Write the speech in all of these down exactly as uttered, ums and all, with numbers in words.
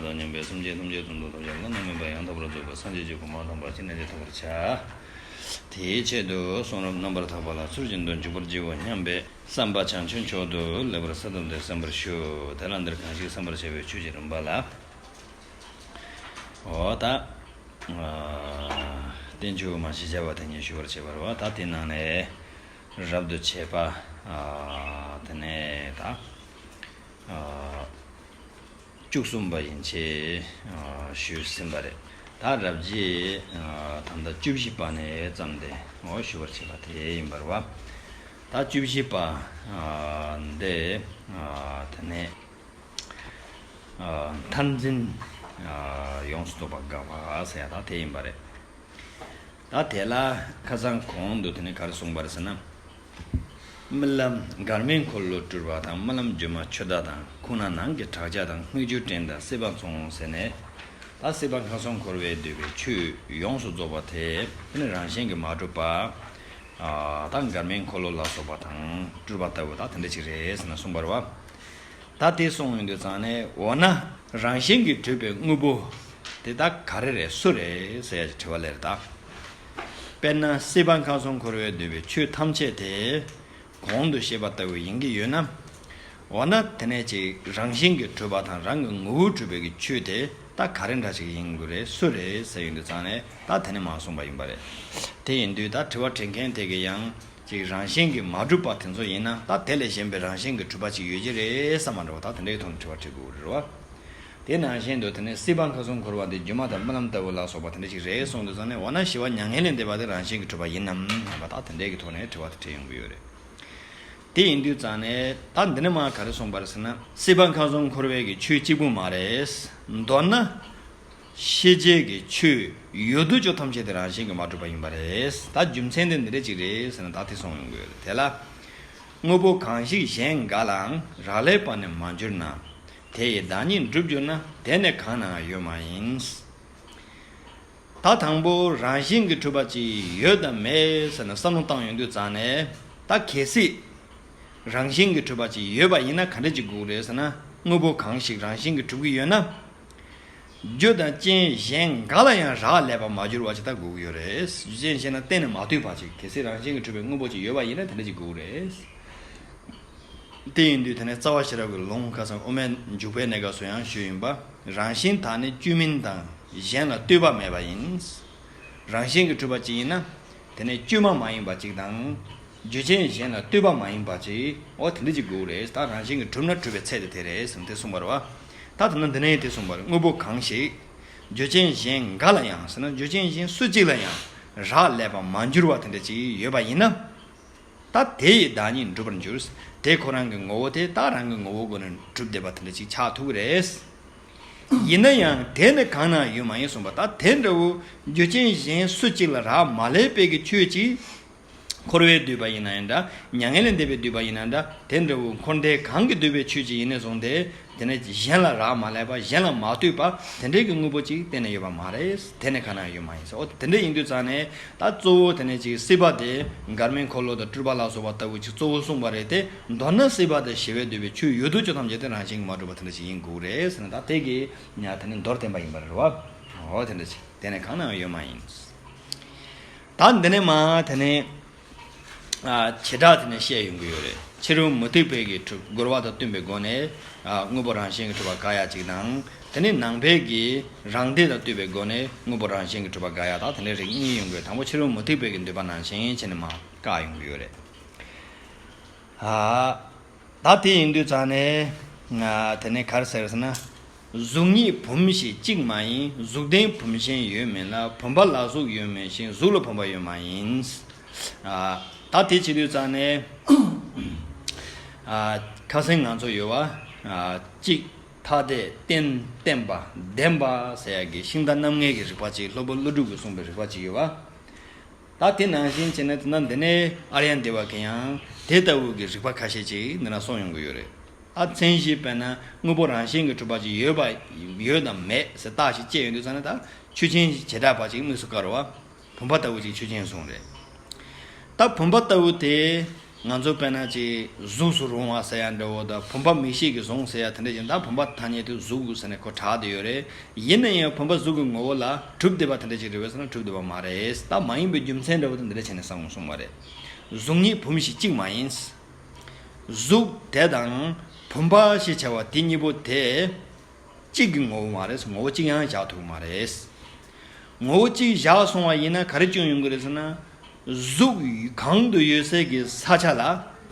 དང་མཉམ་པའི་སེམས་ཅན་ཐམས་ཅད་དོན་དུ་ཐམས་ཅད་བླ་ན་མེད་པ་ཡང་དག་པར་རྫོགས་པའི་སངས་རྒྱས་ཀྱི་གོ་འཕང་དམ་པ་ཅི་ནས་ཀྱང་ཐོབ་པར་བྱ། དེའི་ཆེད་དུ་གསུང་རབ་རྣམ་པར་དག་པ་ལ་ཚུལ་བཞིན་དུ་འཇུག་པར་བགྱིའོ་སྙམ་པའི་བསམ་པ་བྱང་ཆུབ་མཆོག་ཏུ་ལེགས་པར་གསལ་བཏབ་སྟེ་གསན་པར་ཞུ། དེ་ལ་འདིར་གང་ཞིག་བསམ་པར་བྱ་བའི་ཆོས་ཀྱི་རིམ་པ་ལ། འོ་ད། ཨ། བསྟན་བཅོས་མ་ཞེས་བྱ་བ་དེ་ཉིད་ཞུ་བར་བྱེད་པར་བ། ད་དེ་ནང་ནས་རབ་ཏུ་བྱེད་པ། ཨ། དེ་ནས་ད། ཨ། བཅུ་གསུམ་པ་ཡན་ཆད། ཨ། ཞུས་ཟིན་པ་རེད། ད་རབ་བྱེད། ཨ། ད་ལྟ་བཅུ་བཞི་པ་ནས་བརྩམས་ཏེ་འོ་ཞུ་བར་བྱེད་པ་དེ་ཡིན་པར་བ། ད་བཅུ་བཞི་པ། ཨ། འདི། ཨ། དེ་ནས། ཨ། མཐར་འཛིན། ཨ། ཡོངས་སུ་རྫོགས་པ་དགག་པ་ཟེར་ཡ་ད་དེ་ཡིན་པ་རེད། ད་དེ་ལ་ཁ་སང་གོང་དུ་དེ་ནས་ག་རེ་གསུངས་པ་རེད་ཟེར་ན། རྨི་ལམ་འགལ་མེད་འཁོར་ལོ་སྤྲུལ་པ་དང་། རྨི་ལམ་སྒྱུ་མ་ཆུ་ཟླ་དང་། ཁུག་རྣ་ནང་གི་བྲག་ཆ་དང་། རྔུལ་ཆུ་སྤྲིན་དང་སྲིད་པ་མཚུངས་ཟེར་ནས། ད་སྲིད་པ་ཁམས་གསུམ་འཁོར་བས་བསྡུས་པའི་ཆོས་ཡོངས་སུ་རྫོགས་པ་དེ་དེ་ནི་རང་བཞིན་གྱིས་མ་གྲུབ་པ། ཨ། ད་འགལ་མེད་འཁོར་ལོ་ལ་སོགས་པ་དང་སྤྲུལ་པ་ལྟ་བུ་ད་དེ་འདྲ་ཅིག་རེད་ཟེར་ན་གསུངས་པ་རེད་བ། ད་དེ་གསུངས་ཡོང་དུས་ཙང་ནས་འོ་ན་རང་བཞིན་གྱིས་གྲུབ་པའི་དངོས་པོ་དེ་དག་ག་རེ་རེད། སུ་རེད་ཟེར་ཡ་ཅིག་དྲི་བ་སླེབས་རེད་ད། དཔེར་ན་སྲིད་པ་ཁམས་གསུམ་འཁོར་བས་བསྡུས་པའི་ཆོས་ཐམས་ཅད་དེ་གོང་དུ་བཤད་པ་ལྟ་བུ་ཡིན་གྱི་ཡོད་ན། འོ་ན་དེ་ནས་ཅིག་རང་བཞིན་གྱིས་གྲུབ་པ་དང་རང་གི་ངོ་བོས་གྲུབ་པའི་གི་ཆོས་དེ་ད་ག་རེ་འདྲ་ཅིག་ཡིན་དགོས་རེད། སུ་རེད་ཟེར་ཡོང་དུས་ཙང་ནས་ད་དེ་ནས་མར་གསུངས་པ་ཡིན་པ་རེད། དེ་ཡིན་དུས་ད་དྲི་བ་དྲི་མཁན་དེ་གི་ཡང་། ཅིག་རང་བཞིན་གྱིས་མ་གྲུབ་པ་དེ་ཚོ་ཡིན་ན་ད་དེ་ལས་གཞན་པའི་རང་བཞིན་གྱིས་གྲུབ་པ་ཅིག་ཡོད་ཀྱི་རེད་བསམ་མ་འགྲོ་བ། ད་དེ་འདྲའི་ཐོག་ནས་དྲི་བ་དྲི་དགོས་རེད་བ། དེ་ནང་བཞིན་དུ་དེ་ནས་སྲིད་པ་ཁམས་གསུམ་འཁོར་བ་འདི་སྒྱུ་མ་དང་རྨི་ལམ་ལྟ་བུ་ལ་སོགས་པ་དེ་འདྲ་ཞིག་རེད་གསུངས་དུས་ཙང་ནས་འོ་ན་ཞི་བ་མྱ་ངན་ལས་འདས་པ་དེ་རང་བཞིན་གྱིས་གྲུབ་པ་ཡིན་ནམ་སྙམ་པ་ད་དེ་འདྲའི་གི་ཐོག་ནས་དྲི་བ་དེ་དྲི་ཡོང་གི་ཡོད་རེད། དེ་ཡིན་དུས་ཙང་ནས་ད་འདི་ནས་མར་ག་རེ་གསུངས་པ་རེད་ཟེར་ན། སྲིད་པ་ཁམས་གསུམ་འཁོར་བའི་གི་ཆོས་གཅིག་པུ་མ་རེད། མདོར་ན། ཤེས་བྱའི་གི་ཆོས་ཡོད་དོ་ཅོག་ཐམས་ཅད་དེ་རང་བཞིན་གྱིས་མ་གྲུབ་པ་ཡིན་པ་རེད། ད་རྒྱུ་མཚན་དེ་འདི་འདྲ་ཅིག་རེད་ཟེར་ན་ད་དེ་གསུངས་ཡོང་གི་ཡོད་རེད། དེ་ལ། དངོས་པོ་གང་ཞིག་གཞན་འགའ་ལའང་རག་ལས་པ་ནི་མ་གྱུར་ན། དེ་ཡི་བདག་ཉིད་འགྲུབ་གྱུར་ན། དེ་ནི་གང་ནའང་ཡོད་མ་ཡིན། ད་དང་པོ་རང་བཞིན་གྱིས་གྲུབ་པ་ཅིག་ཡོད་དམ་མེད་ཟེར་ནས་བསམ་བློ་བཏང་ཡོང་དུས་ཙང་ནས་ད་གལ་སྲིད་རང་བཞིན་གྱིས་གྲུབ་པ་ཅིག་ཡོད་པ་ཡིན་ན་ག་འདྲ་ཅིག་དགོས་རེད་ཟེར་ན། དངོས་པོ་གང་ཞིག་རང་བཞིན་གྱིས་གྲུབ་ཀྱི་ཡོད་ན། རྒྱུ་དང་རྐྱེན་གཞན་འགའ་ལ་ཡང་རག་ལས་པ་མ་གྱུར་བ་ཅིག་ད་དགོས་ཀྱི་ཡོད་རེད། རྒྱུ་རྐྱེན་བྱས་ན་གཏན་ནས་མ་ལྟོས་པ་ཅིག་གལ་སྲིད་རང་བཞིན་གྱིས་གྲུབ་པའི་དངོས་པོ་ཅིག་ཡོད་པ་ཡིན་ན་དེ་འདྲ་ཅིག་དགོས་ཀྱི་རེད། དེ་ཡིན་དུས་དེ་ནས་རྩ་བ་ཤེས་རབ་ཀྱི་ལུང་ཁ་སང་དབུ་མའི་འཇུག་པའི་གནས་སྐབས་སུ་ཡང་ཞུས་ཡིན་པ། རང་བཞིན་དག་ནི་བཅོས་མིན་དང་། གཞན་ལ་ལྟོས་པ་མེད་པ་ཡིན། རང་བཞིན་གྱིས་གྲུབ་པ་ཅིག་ཡིན་ན། དེ་ནས་བཅོས་མ་མ་ཡིན་པ་ཅིག་དང་། རྒྱུ་རྐྱེན་གཞན་ལ་ལྟོས་པ་མ་ཡིན་པ་ཅིག་འོ་དེ་འདྲ་ཅིག་དགོས་རེད། ད་རང་བཞིན་གྱིས་གྲུབ་ན་གྲུབ་པའི་ཚད་དེ་དེ་རེད་ཟེར་ནས་དེ་གསུངས་པ་རེད་བ། ད་དེ་ན་འདི་ནས་དེ་གསུངས་པ་རེད། དངོས་པོ་གང་ཞིག་རྒྱུ་རྐྱེན་གཞན་འགའ་ལ་ཡང་ཟེར་ན་རྒྱུ་རྐྱེན་གཞན་སུ་གཅིག་ལ་ཡང་རག་ལས་པ་མ་གྱུར་བ་དེ་འདྲ་ཅིག་ཡོད་པ་ཡིན་ན། ད་དེ་ཡི་བདག་ཉིད་འགྲུབ་པར་འགྱུར། དེ་ཁོ་རང་གི་ངོ་བོ་དེ་ད་རང་གི་ངོ་བོ་སྒོ་ནས་གྲུབ་བསྡད་པ་དེ་འདྲ་ཅིག་ཆགས་ཐུབ་ཀྱི་རེད། ཡིན་ན་ཡང་དེ་ནི་གང་ན་ཡང་ཡོད་མ་ཡིན་གསུངས་པ། ད་དེ་འདྲ་བོ་རྒྱུ་རྐྱེན་གཞན་སུ་གཅིག་ལ་རག་མ་ལས་པའི་གི་ཆོས་ཅིག་འཁོར་བས་བསྡུས་པ་ཡིན་ན་ཡང་འདྲ། མྱ་ངན་ལས་འདས་པས་བསྡུས་པ་ཡིན་ན་འདྲ། དེ་འདྲ་བོ་འཁོར་འདས་གང་གིས་བསྡུས་པའི་ཆོས་ཅིག་ཡིན་ནས་བཟུང་སྟེ། དེ་ནས་གཞན་ལ་རག་མ་ལས་པ། གཞན་ལ་མ་ལྟོས་པ་དེ་འདྲའི་གི་དངོས་པོ་ཅིག་གཏན་ནས་ཡོད་པ་མ་རེད། དེ་ནི་གང་ན་ཡང་ཡོད་མ་ཡིན་ཟེར། འོ་དེ་འདྲ་ཡིན་དུས་ཙང་ནས་ད་གཙོ་བོ་དེ་ནས་ཅིག་སྲིད་པ་དེ་འགལ་མེད་འཁོར་ལོ་དང་སྤྲུལ་པ་ལ་སོགས་པ་ལྟ་བུ་ཅིག་གཙོ་བོ་གསུངས་པ་རེད་དེ། མདོར་ན་སྲིད་པ་དང་ཞི་བས་བསྡུས་པའི་ཆོས་ཡོད་དོ་ཅོག་ཐམས་ཅད་དེ་རང་བཞིན་གྱིས་མ་གྲུབ་པ་དེ་འདྲ་ཅིག་ཡིན་དགོས་རེད་ཟེར་ན། ད་དེ་གི་ཉ་དེ་ནི་མདོར་བསྟན་པ་ཡིན་པ་རེད་བ། འོ་དེ་འདྲ་ཅིག་དེ་ནི་གང་ན་ཡང་ཡོད་མ་ཡིན། ད་འདི་ནས་མ་དེ་ནས། ཨ། བྱེ་བྲག་དེ་ནས་བཤད་ཡོང་གི་ཡོད་རེད། ཕྱི་རོལ་མུ་སྟེགས་པའི་གི་གྲུབ་རྒོལ་བ་དང་བསྟུན་པའི་སྒོ་ནས། ཨ། དངོས་པོ་རང་བཞིན་གྱིས་གྲུབ་པ་དགག་ཡ་གཅིག་དང་། དེ་ནས་ནང་པའི་གི་རང་སྡེ་དང་བསྟུན་པའི་སྒོ་ནས་དངོས་པོ་རང་བཞིན་གྱིས་གྲུབ་པ་དགག་ཡ་དང་དེ་འདྲ་རིགས་གཉིས་ཡོང་གི་ཡོད། དང་པོ་ཕྱི་རོལ་མུ་སྟེགས་པའི་གི་འདོད་པ་ནང་བཞིན་བྱས་ནས་མ་བཀག་ཡོང་གི་ཡོད་རེད། ཨ། ད་དེ་ཡིན་དུས་ཙང་ནས་ང་དེ་ནས་ག་རེ་ཟེར་ཟེར་ན། གཟུགས་ཉིད་བུམ་ཞིག་གཅིག་མ་ཡིན། གཟུགས་ལྡན་བུམ་གཞན་ཡོད་མིན་ལ། བུམ་པ་ལ་གཟུགས་ཡོད་མིན་ཞིང་། གཟུགས་ལ་བུམ་པ་ཡོད་མ་ཡིན། ཨ། ད་དེ་བྱེད་དུས་ཙང་ནས། ཨ། ཁ་སང་ང་ཚོ་ཡོད་བ། ཨ། གཅིག་ཐ་དད་རྟེན་བརྟེན་པ་ལྡན་པ་ཟེར་ཡ་གི་ཤིང་རྟ་རྣམ་ལྔའི་གི་རིགས་པ་གཅིག་སློབ་དཔོན་ཀླུ་སྒྲུབ་ཀྱིས་གསུངས་པའི་རིགས་པ་གཅིག་ཡོད་བ། ད་དེ་ནང་བཞིན་བྱས་ན་དེ་ན་འདི་ནས་ཨཱརྱ་དེ་བ་གིས་ཡང་དེ་ལྟ་བུ་གི་རིགས་པ་ཁ་ཤས་ཅིག་འདི་ན་གསུངས་ཡོང་གི་ཡོད་རེད། ད་མཚན་གཞི་དཔེར་ན་དངོས་པོ་རང་བཞིན་གྱིས་གྲུབ་པ་ཅིག་ཡོད་པ་ཡོད་དམ་མེད་ཟེར་རྟགས་ཤིག་བཅད་ཡོང་དུས་ཙང་ནས་ད་ཆོས་ཅན་བྱེ་བྲག་པ་ཅིག་དམིགས་སུ་བཀར་བ། བུམ་པ་ལྟ་བུ་ཅིག་ཆོས་ཅན་གསུངས་རེད། ད་བུམ་པ་ལྟ་བུ་དེ། ང་ཚོ་དཔེར་ན་ཅིག་གཟུགས་སུ་རུང་བ་ཟེར་ཡ་འདྲ་བོ་དང་བུམ་པ་མིག་ཤེས་ཀྱིས་བཟུང་ཟེར་ཡ་དེ་འདྲ་ཅིག་ད་བུམ་པ་ཐ་སྙད་དེ་གཟུགས་ཟེར་ནས་ཁོ་གྲགས་བསྡད་ཡོད་རེད། ཡིན་ན་ཡང་བུམ་པ་གཟུགས་ཀྱི་ངོ་བོ་ལ་གྲུབ་བསྡད་པ་དེ་འདྲ་ཅིག་རེད་པས་ཟེར་ན་གྲུབ་བསྡད་པ་མ་རེད། ད་མ་ཡིན་པའི་རྒྱུ་མཚན་འདྲ་བོ་དེ་འདི་འདྲ་བྱས་ནས་གསུངས་གསུངས་པ་རེད། གཟུགས་ཉིད་བུམ་བཞིན་གཅིག་མ་ཡིན། གཟུགས་དེ་དང་བུམ་པ་ཞེས་བྱ་བ་དེ་གཉིས་པོ་དེ་གཅིག་གི་ངོ་བོ་མ་རེད། ངོ་བོ་གཅིག་ཡང་བཞག་ཐུབ་མ་རེད། ངོ་བོ་གཅིག་བཞག་སོང་བ་ཡིན་ན་ག་རེ་སྐྱོན་ཡོང་གི་རེད་ཟེར་ན། གཟུགས་གང་དུ་ཡོད་སའི་གི་ས་ཆ་ལ་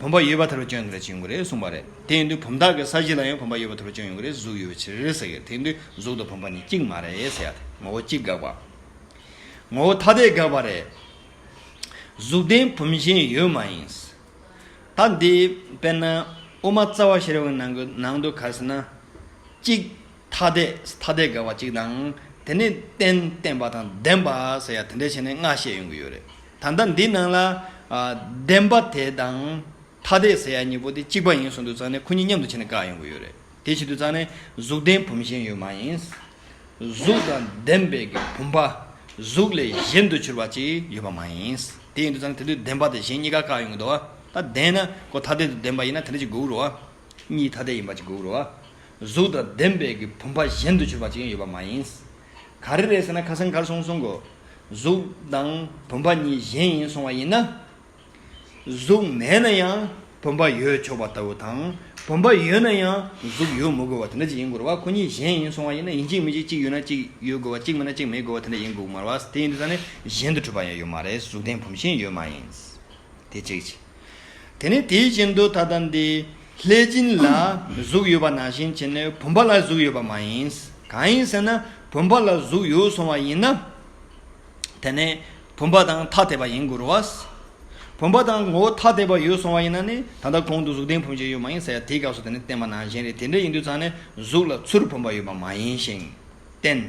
བུམ་པ་ཡོད་པར་ཐལ་བའི་སྐྱོན་དེ་འདྲ་ཅིག་ཡོང་གི་རེད་གསུངས་པ་རེད། དེ་ཡིན་དུས་བུམ་དག་གི་ས་གཞི་ལ་ཡང་བུམ་པ་ཡོད་པར་ཐལ་བའི་སྐྱོན་ཡོང་གི་རེད། གཟུགས་ཡོད་པའི་ཕྱིར་ཟེར་གི། དེ་ཡིན་དུས་གཟུགས་དང་བུམ་པ་གཉིས་གཅིག་མ་རེད་ཟེར་ཡ་དེ་ངོ་བོ་གཅིག་དགག་པ། ངོ་བོ་ཐ་དད་དགག་པ་རེད། གཟུགས་ལྡན་བུམ་གཞན་ཡོད་མ་ཡིན། ད་འདི་དཔེར་ན་དབུ་མ་རྩ་བ་ཤེས་རབ་ཀྱི་ནང་གི་ནང་དུ་ག་རེ་ཟེར་ན། གཅིག་ཐ་དད་ཐ་དད་དགག་པ་གཅིག་དང་། དེ་ནས་རྟེན་བརྟེན་པ་དང་ལྡན་པ་ཟེར་ཡ་དེ་འདྲ་བྱས་ནས་ལྔ་བཤད་ཡོང་གི་ཡོད་རེད། ད་ལྟ་འདི་ནང་ལ་ཨ་ལྡན་པ་དེ་དང་ཐ་དད་ཟེར་ཡ་གཉིས་པོ་དེ་གཅིག་པ་ཡིན་གསུངས་དུས་ཙང་ནས་ཁོ་གཉིས་མཉམ་དུ་བྱས་ནས་བཀག་ཡོང་གི་ཡོད་རེད། དེ་བྱེད་དུས་ཙང་ནས་གཟུགས་ལྡན་བུམ་གཞན་ཡོད་མ་ཡིན། གཟུགས་དང་ལྡན་པའི་གི་བུམ་པ། གཟུགས་ལས་གཞན་དུ་གྱུར་པ་ཅིག་ཡོད་པ་མ་ཡིན། དེ་ཡིན་དུས་ཙང་ནས་དེ་དུས་ལྡན་པ་དང་གཞན་གཉིས་ཀ་བཀག་ཡོང་གི་འདུག་བ། ད་ལྡན་ན་ཁོ་ཐ་དད་དུ་ལྡན་པ་ཡིན་ན་དེ་འདྲ་ཅིག་དགོས་རེད་བ། གཉིས་ཐ་དད་ཡིན་པ་ཅིག་དགོས་རེད་བ། གཟུགས་དང་ལྡན་པའི་གི་བུམ་པ་གཞན་དུ་གྱུར་པ་ཅིག་ཡོད་པ་མ་ཡིན། ག་རེ་རེད་ཟེར་ན་ཁ་སང་ག་རེ་གསུངས་སོང་གོ། གཟུགས་དང་བུམ་པ་གཉིས་གཞན་ཡིན་སོང་བ་ཡིན་ན། གཟུགས་མེད་ན་ཡང་བུམ་པ་ཡོད་ཆོག་པ་ལྟ་བུ་དང་། བུམ་པ་ཡོད་ན་ཡང་གཟུགས་ཡོད་མི་དགོས་པ་དེ་འདྲ་ཅིག་ཡིན་དགོས་རེད་བ། ཁོ་གཉིས་གཞན་ཡིན་སོང་བ་ཡིན་ན་ཡིན་གཅིག་མིན་གཅིག་གཅིག་ཡོད་ན་གཅིག་ཡོད་དགོས་པ། གཅིག་མེད་ན་གཅིག་མེད་དགོས་པ་དེ་འདྲ་ཡིན་དགོས་མ་རེད་བ། དེ་ཡིན་དུས་ཙང་ནས་གཞན་དུ་གྲུབ་པ་ཡང་ཡོད་མ་རེད། གཟུགས་ལྡན་བུམ་གཞན་ཡོད་མ་ཡིན། དེ་གཅིག་བྱས། དེ་ནས་དེ་བཞིན་དུ་ད་ལྟ་འདི་ལྷས་སྦྱིན་ལ་གཟུགས་ཡོད་པ་ནང་བཞིན་བྱས་ནས་བུམ་པ་ལ་གཟུགས་ཡོད་པ་མ་ཡིན། གང་ཡིན་ཟེར་ན་བུམ་པ་ལ་གཟུགས་ཡོད་སོང་བ་ཡིན་ན། དེ་ནས་བུམ་པ་དང་ཐ་དད་པ་ཡིན་དགོས་རེད་བ། བུམ་པ་དང་ངོ་བོ་ཐ་དད་པ་ཡོད་སོང་བ་ཡིན་ན་ནི་ད་ལྟ་གོང་དུ་གཟུགས་ལྡན་བུམ་གཞན་ཡོད་མ་ཡིན་ཟེར་ཡ་དེའི་སྐབས་སུ་དེ་ནི་བསྟན་པ་ནང་བཞིན་རེད། དེ་འདྲ་ཡིན་དུས་ཙང་ནས་གཟུགས་ལ་ཚུར་བུམ་པ་ཡོད་པ་མ་ཡིན་ཞིང་། རྟེན།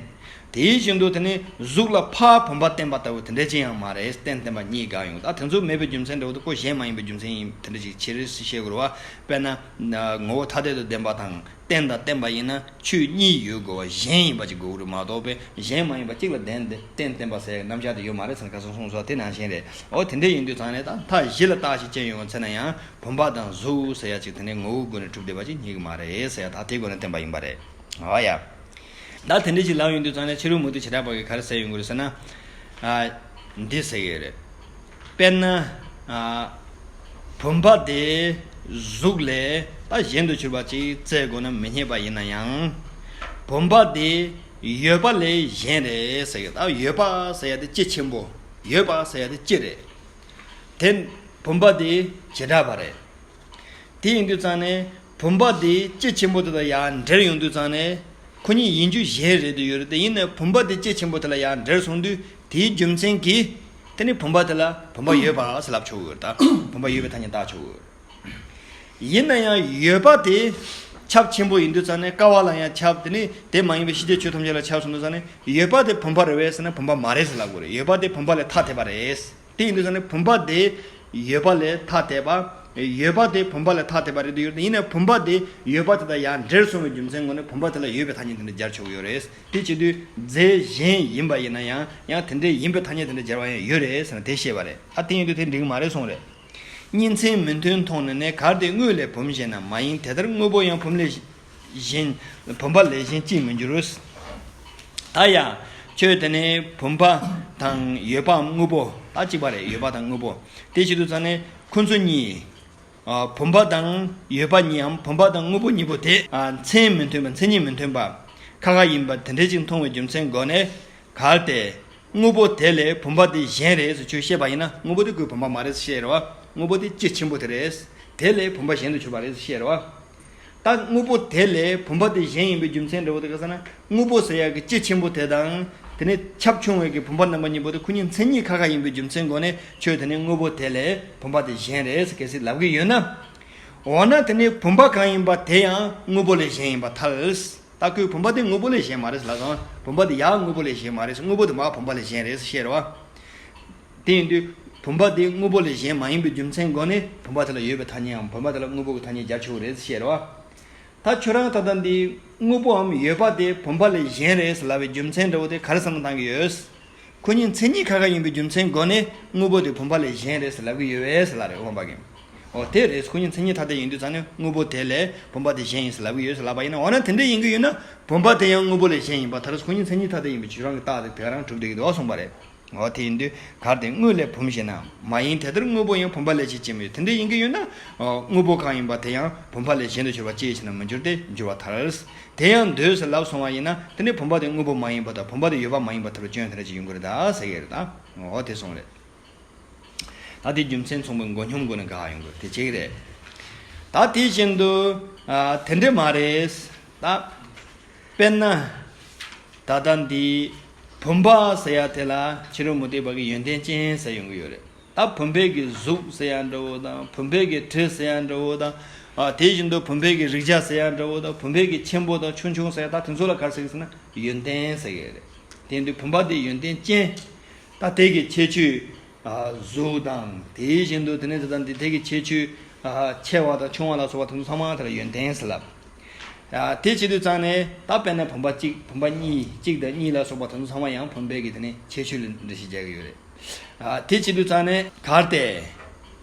དེའི་བཞིན་དུ་དེ་ནི་གཟུགས་ལ་ཕར་བུམ་པ་བརྟེན་པ་ལྟ་བུ་དེ་འདྲ་ཅི་ཡང་མ་རེད། རྟེན་བརྟེན་པ་གཉིས་དགག་ཡོང་། ད་དེ་ཚོ་མེད་པའི་རྒྱུ་མཚན་འདྲ་བོ་དེ་ཁོ་གཞན་མ་ཡིན་པའི་རྒྱུ་མཚན་ཡིན་དེ་འདྲ་ཅིག་ཕྱིར་བཤད་དགོས་རེད་བ། དཔེར་ན། ངོ་བོ་ཐ་དད་དུ་ལྡན་པ་དང་རྟེན་དང་བརྟེན་པ་ཡིན་ན་ཆོས་གཉིས་ཡོད་དགོས་པ་གཞན་ཡིན་པ་ཅིག་དགོས་རེད་མ་གཏོགས་པའི་གཞན་མ་ཡིན་པ་གཅིག་ལ་ལྡན་ཏེ་རྟེན་བརྟེན་པ་ཟེར་ཡག་རྣམ་གཞག་དེ་ཡོད་མ་རེད་ཟེར་ན་ཁ་སང་གསུངས་སོང་དེ་ནང་བཞིན་རེད། འོ་དེ་འདྲ་ཡིན་དུས་ཙང་ནས་ད་མཐའ་བཞི་ལ་བརྟག་ཞིབ་བྱས་ཡོང་བ་ཚེ་ན་ཡང་བུམ་པ་དང་གཟུགས་ཟེར་ཡག་ཅིག་དེ་ནས་ངོ་བོའི་སྒོ་ནས་གྲུབ་བསྡད་པ་ཅིག་རྙེད་གི་མ་རེད་ཟེར་ཡག་ད་དེའི་སྒོ་ནས་བསྟན་པ་ཡིན་པ་རེད། འོ་ཡ། ད་དེ་འདྲ་ཞིག་ལབ་ཡོང་དུས་ཙང་ནས་ཕྱི་རོལ་མུ་སྟེགས་བྱེ་བྲག་པ་གིས་ག་རེ་ཟེར་ཡོང་གི་རེད་ཟེར་ན། ཨ། འདི་ཟེར་གི་རེད། དཔེར་ན། ཨ། བུམ་པ་དེ་གཟུགས་ལས་ད་གཞན་དུ་གྱུར་པ་ཅིག་བཙལ་དགོས་ན་མི་རྙེད་པ་ཡིན་ན་ཡང་། བུམ་པ་དེ་ཡོད་པ་ལས་གཞན་རེད་ཟེར་གི། ད་ཡོད་པ་ཟེར་ཡ་དེ་སྤྱི་ཆེན་པོ། ཡོད་པ་ཟེར་ཡ་དེ་སྤྱི་རེད། དེ་བུམ་པ་དེ་བྱེ་བྲག་པ་རེད། དེ་ཡིན་དུས་ཙང་ནས་བུམ་པ་དེ་སྤྱི་ཆེན་པོ་དེ་དང་ཡར་འབྲེལ་ཡོང་དུས་ཙང་ནས་ཁོ་གཉིས་ཡིན་རྒྱུ་གཞན་རེད་དུ་ཡོད་རེད་དེ། ཡིན་ནའི་བུམ་པ་དེ་སྤྱི་ཆེན་པོ་དེ་ལ་ཡར་འབྲེལ་སོང་དུས་དེའི་རྒྱུ་མཚན་གྱིས་དེ་ནི་བུམ་པ་དེ་ལ་བུམ་པ་ཡོད་པ་ཟེར་ལབ་ཆོག་གི་ཡོད་རེད། ད་བུམ་པ་ཡོད་པའི་ཐ་སྙད་བཏགས་ཆོག་གི་ཡོད་རེད། ཡིན་ན་ཡང་ཡོད་པ་དེ་ཁྱབ་ཆེན་པོ་ཡིན་དུས་ཙང་ནས་ཀ་བ་ལ་ཡང་ཁྱབ། དེ་ནི་དེ་མ་ཡིན་པའི་ཤེས་བྱའི་ཆོས་ཐམས་ཅད་ལ་ཁྱབ་སོང་དུས་ཙང་ནས་ཡོད་པ་དེ་བུམ་པ་རེད་པས་ཟེར་ན་བུམ་པ་མ་རེད་ཟེར་ལབ་དགོས་རེད། ཡོད་པ་དེ་བུམ་པ་ལས་ཐ་དད་པ་རེད། དེ་ཡིན་དུས་ཙང་ནས་བུམ་པ་དེ་ཡོད་པ་ལས་ཐ་དད་པ། ཡོད་པ་དེ་བུམ་པ་ལས་ཐ་དད་པ་རེད་དུ་ཡོད་རེད། ཡིན་ནའི་བུམ་པ་དེ་ཡོད་པ་དེ་དང་ཡང་འབྲེལ་སོང་བའི་རྒྱུ་མཚན་ངོ་ནས་བུམ་པ་དེ་ལ་ཡོད་པའི་ཐ་སྙད་དེ་འདྲ་སྦྱར་ཆོག་གི་ཡོད་རེད། དེ་བྱེད་དུས་རྫས་གཞན་ཡིན་པ་ཡིན་ན་ཡང་ཡང་དེ་འདྲ་ཡིན་པའི་ཐ་སྙད་དེ་འདྲ་སྦྱར་བ་ཡང་ཡོད་རེད་ཟེར་ན་དེ་བཤད་པ་རེད། ཨ་དེ་ཡིན་དུས་དེ་འགྲིག་གི་མ་རེད་གསུངས་རེད། གཉིས་མཚན་མི་མཐུན་མཐོང་ནས་ནི། གལ་ཏེ་དངོས་ལས་བུམ་ཞེ་ན། མ་ཡིན་དེ་ལྟར་དངོས་པོ་ཡང་བུམ་ལས་གཞན། བུམ་པ་ལས་གཞན་ཅིས་མི་འགྱུར། ད་ཡང་ཁྱོད་དེ་ནས་བུམ་པ་དང་ཡོད་པའམ་དངོས་པོ། ད་གཅིག་པ་རེད། ཡོད་པ་དང་དངོས་པོ། དེ་བྱེད་དུས་ཙང་ནས་ཁོ་ཚོ་གཉིས། ཨ། བུམ་པ་དང་ཡོད་པ་གཉིས་འམ་བུམ་པ་དང་དངོས་པོ་གཉིས་པོ་དེ། ཨ། མཚན་མི་མཐུན་པ། མཚན་ཉིད་མི་མཐུན་པ་ཁ་ཁ་ཡིན་པ་དེ་འདྲ་ཅིག་མཐོང་བའི་རྒྱུ་མཚན་སྒོ་ནས། གལ་ཏེ་དངོས་པོ་དེ་ལས་བུམ་པ་དེ་གཞན་རེད་ཟེར་ཁྱོད་བཤད་པ་ཡིན་ན། དངོས་པོ་དེ་ཁོའི་བུམ་པ་མ་རེད་ཟེར་བཤད་རེད་བ། དངོས་པོ་དེ་སྤྱི་ཆེན་པོ་དེ་རེད། དེ་ལས་བུམ་པ་གཞན་དུ་གྱུར་པ་རེད་ཟེར་བཤད་རེད་བ། ད་དངོས་པོ་དེ་ལས་བུམ་པ་དེ་གཞན་ཡིན་པའི་རྒྱུ་མཚན་འདྲ་བོ་དེ་ག་ཟེར་ན། དངོས་པོ་ཟེར་ཡག་གི་སྤྱི་ཆེན་པོ་དེ་དང་། དེ་ནས་ཁྱབ་ཆུང་བའི་གི་བུམ་པ་རྣམ་པ་གཉིས་པོ་དེ་ཁོ་གཉིས་མཚན་ཉིད་ཁ་ཁ་ཡིན་པའི་རྒྱུ་མཚན་སྒོ་ནས་ཁྱོད་དེ་ནས་དངོས་པོ་དེ་ལས་བུམ་པ་དེ་གཞན་རེད་ཟེར་གལ་སྲིད་ལབ་གི་ཡོད་ན། འོ་ན་དེ་ནས་བུམ་པ་གང་ཡིན་པ་དེ་ཡང་དངོས་པོ་ལས་གཞན་ཡིན་པར་ཐལ། ད་ཁོས་བུམ་པ་དེ་དངོས་པོ་ལས་གཞན་མ་རེད་ཟེར་ལབ་སོང་། བུམ་པ་དེ་ཡང་དངོས་པོ་ལས་གཞན་མ་རེད་ཟེར། དངོས་པོ་དེ་མར་བུམ་པ་ལས་གཞན་རེད་ཟེར་བཤད་རེད་བ། དེ་ཡིན་དུས་བུམ་པ་དེ་དངོས་པོ་ལས་གཞན་མ་ཡིན་པའི་རྒྱུ་མཚན་སྒོ་ནས་བུམ་པ་དེ་ལ་ཡོད་པའི་ཐ་སྙད་འམ་བུམ་པ་དེ་ལ་དངོས་པོ་གི་ཐ་སྙད་སྦྱར་ཆོག་གི་རེད་ཟེར་བཤད་རེད་བ། ད་ཁྱོད་རང་ད་ལྟ་འདི་དངོས་པོའམ་ཡོད་པ་དེ་བུམ་པ་ལས་གཞན་རེད་ཟེར་ལབ་པའི་རྒྱུ་མཚན་འདྲ་བོ་དེ་ག་རེ་བསམ་བློ་བཏང་གི་ཡོད། ཁོ་གཉིས་མཚན་ཉིད་ཁ་ཁ་ཡིན་པའི་རྒྱུ་མཚན་སྒོ་ནས་དངོས་པོ་དེ་བུམ་པ་ལས་གཞན་རེད་ཟེར་ལབ་ཀྱི་ཡོད་པས་ཟེར་ལབ་རེད། དབང་པ་གིས། ཨོ་དེ་རེད། ཁོ་གཉིས་མཚན་ཉིད་ཐ་དད་ཡིན་དུས་ཙང་ནས་དངོས་པོ་དེ་ལས་བུམ་པ་དེ་གཞན་ཡིན་ཟེར་ལབ་ཀྱི་ཡོད་ཟེར་ལབ་པ་ཡིན་ན། འོ་ན་དེ་འདྲ་ཡིན་གྱི་ཡོད་ན་བུམ་པ་དེ་ཡང་དངོས་པོ་ལས་གཞན་ཡིན་པ། ད་རེས་ཁོ་གཉིས་མཚན་ཉིད་ཐ་དད་ཡིན་པའི་ཆོས་རང་གི་རྟགས་དེ་དེ་ག་རང་གྲུབ་བསྡད་ཀྱི་འདུག་གསུངས་པ་རེད། འོ་དེ་ཡིན་དུས་གལ་ཏེ་དངོས་ལས་བུམ་ཞེ་ན། མ་ཡིན་དེ་ལྟར་དངོས་པོ་ཡང་བུམ་པ་ལས་ཕྱེ་ཅེས་མི་ཡོད། དེ་འདྲ་ཡིན་གྱི་ཡོད་ན་དངོས་པོ་གང་ཡིན་པ་དེ་ཡང་བུམ་པ་ལས་གཞན་དུ་གྱུར་པ་ཅིའི་ཕྱིར་ན་མི་འགྱུར་ཏེ་འགྱུར་བར་ཐལ། དེ་ཡང་འདོད་ཟེར་ལབ་སོང་བ་ཡིན་ན་དེ་ནི་བུམ་པ་དེ་དངོས་པོ་མ་ཡིན་པ་དང་བུམ་པ་དེ་ཡོད་པ་མ་ཡིན་པར་ཐལ་བའི་སྐྱོན་དེ་འདྲ་ཅིག་ཡོང་གི་རེད་ད་ཟེར་གྱི་རེད་ད། འོ་དེ་གསུངས་རེད། ད་དེ་རྒྱུ་མཚན་ཚང་པའི་མགོ་སྙོམས་སྒོ་ནས་དགག་ཡོང་དགོས་དེ་གཅིག་རེད། ད་དེ་བཞིན་དུ་ཨ་དེ་འདྲ་མ་རེད། ད་དཔེར་ན་ད་ལྟ་འདི་བུམ་པ་ཟེར་ཡ་དེ་ལ་ཕྱི་རོལ་མུ་སྟེགས་པ་གི་ཡོན་ཏན་ཅན་ཟེར་ཡོང་གི་ཡོད་རེད། ད་བུམ་པའི་གི་གཟུགས་ཟེར་ཡ་འདྲ་བོ་དང་བུམ་པའི་གི་དྲི་ཟེར་ཡ་འདྲ་བོ་དང་། ཨ་དེ་བཞིན་དུ་བུམ་པའི་གི་རེག་བྱ་ཟེར་ཡ་འདྲ་བོ་དང་བུམ་པའི་གི་ཆེན་པོ་དང་ཆུང་ཆུང་ཟེར་ཡ། ད་དེ་ཚོ་ལ་ག་རེ་ཟེར་གི་ཟེར་ན་ཡོན་ཏན་ཟེར་གི་རེད། དེ་ཡིན་དུས་བུམ་པ་དེ་ཡོན་ཏན་ཅན། ད་དེ་གི་ཁྱད་ཆོས་ཨ་གཟུགས་དང་དེ་བཞིན་དུ་དེ་ནས་དེ་དང་དེ་དེ་གི་ཁྱད་ཆོས་ཨ་ཆེ་བ་དང་ཆུང་བ་ལ་སོགས་པ་དེ་ཚོ་ཚང་མ་དེ་ལ་ཡོན་ཏན་ཟེར་ལབ། ཨ་དེ་བྱེད་དུས་ཙང་ནས་ད་དཔེར་ན་བུམ་པ་གཅིག་བུམ་པ་གཉིས་གཅིག་དང་གཉིས་ལ་སོགས་པ་དེ་ཚོ་ཚང་མ་ཡང་བུམ་པའི་གི་དེ་ནས་ཁྱད་ཆོས་ལ་འགྲེལ་བཤད་རྒྱག་གི་ཡོད་རེད། ཨ་དེ་བྱེད་དུས་ཙང་ནས་གལ་ཏེ་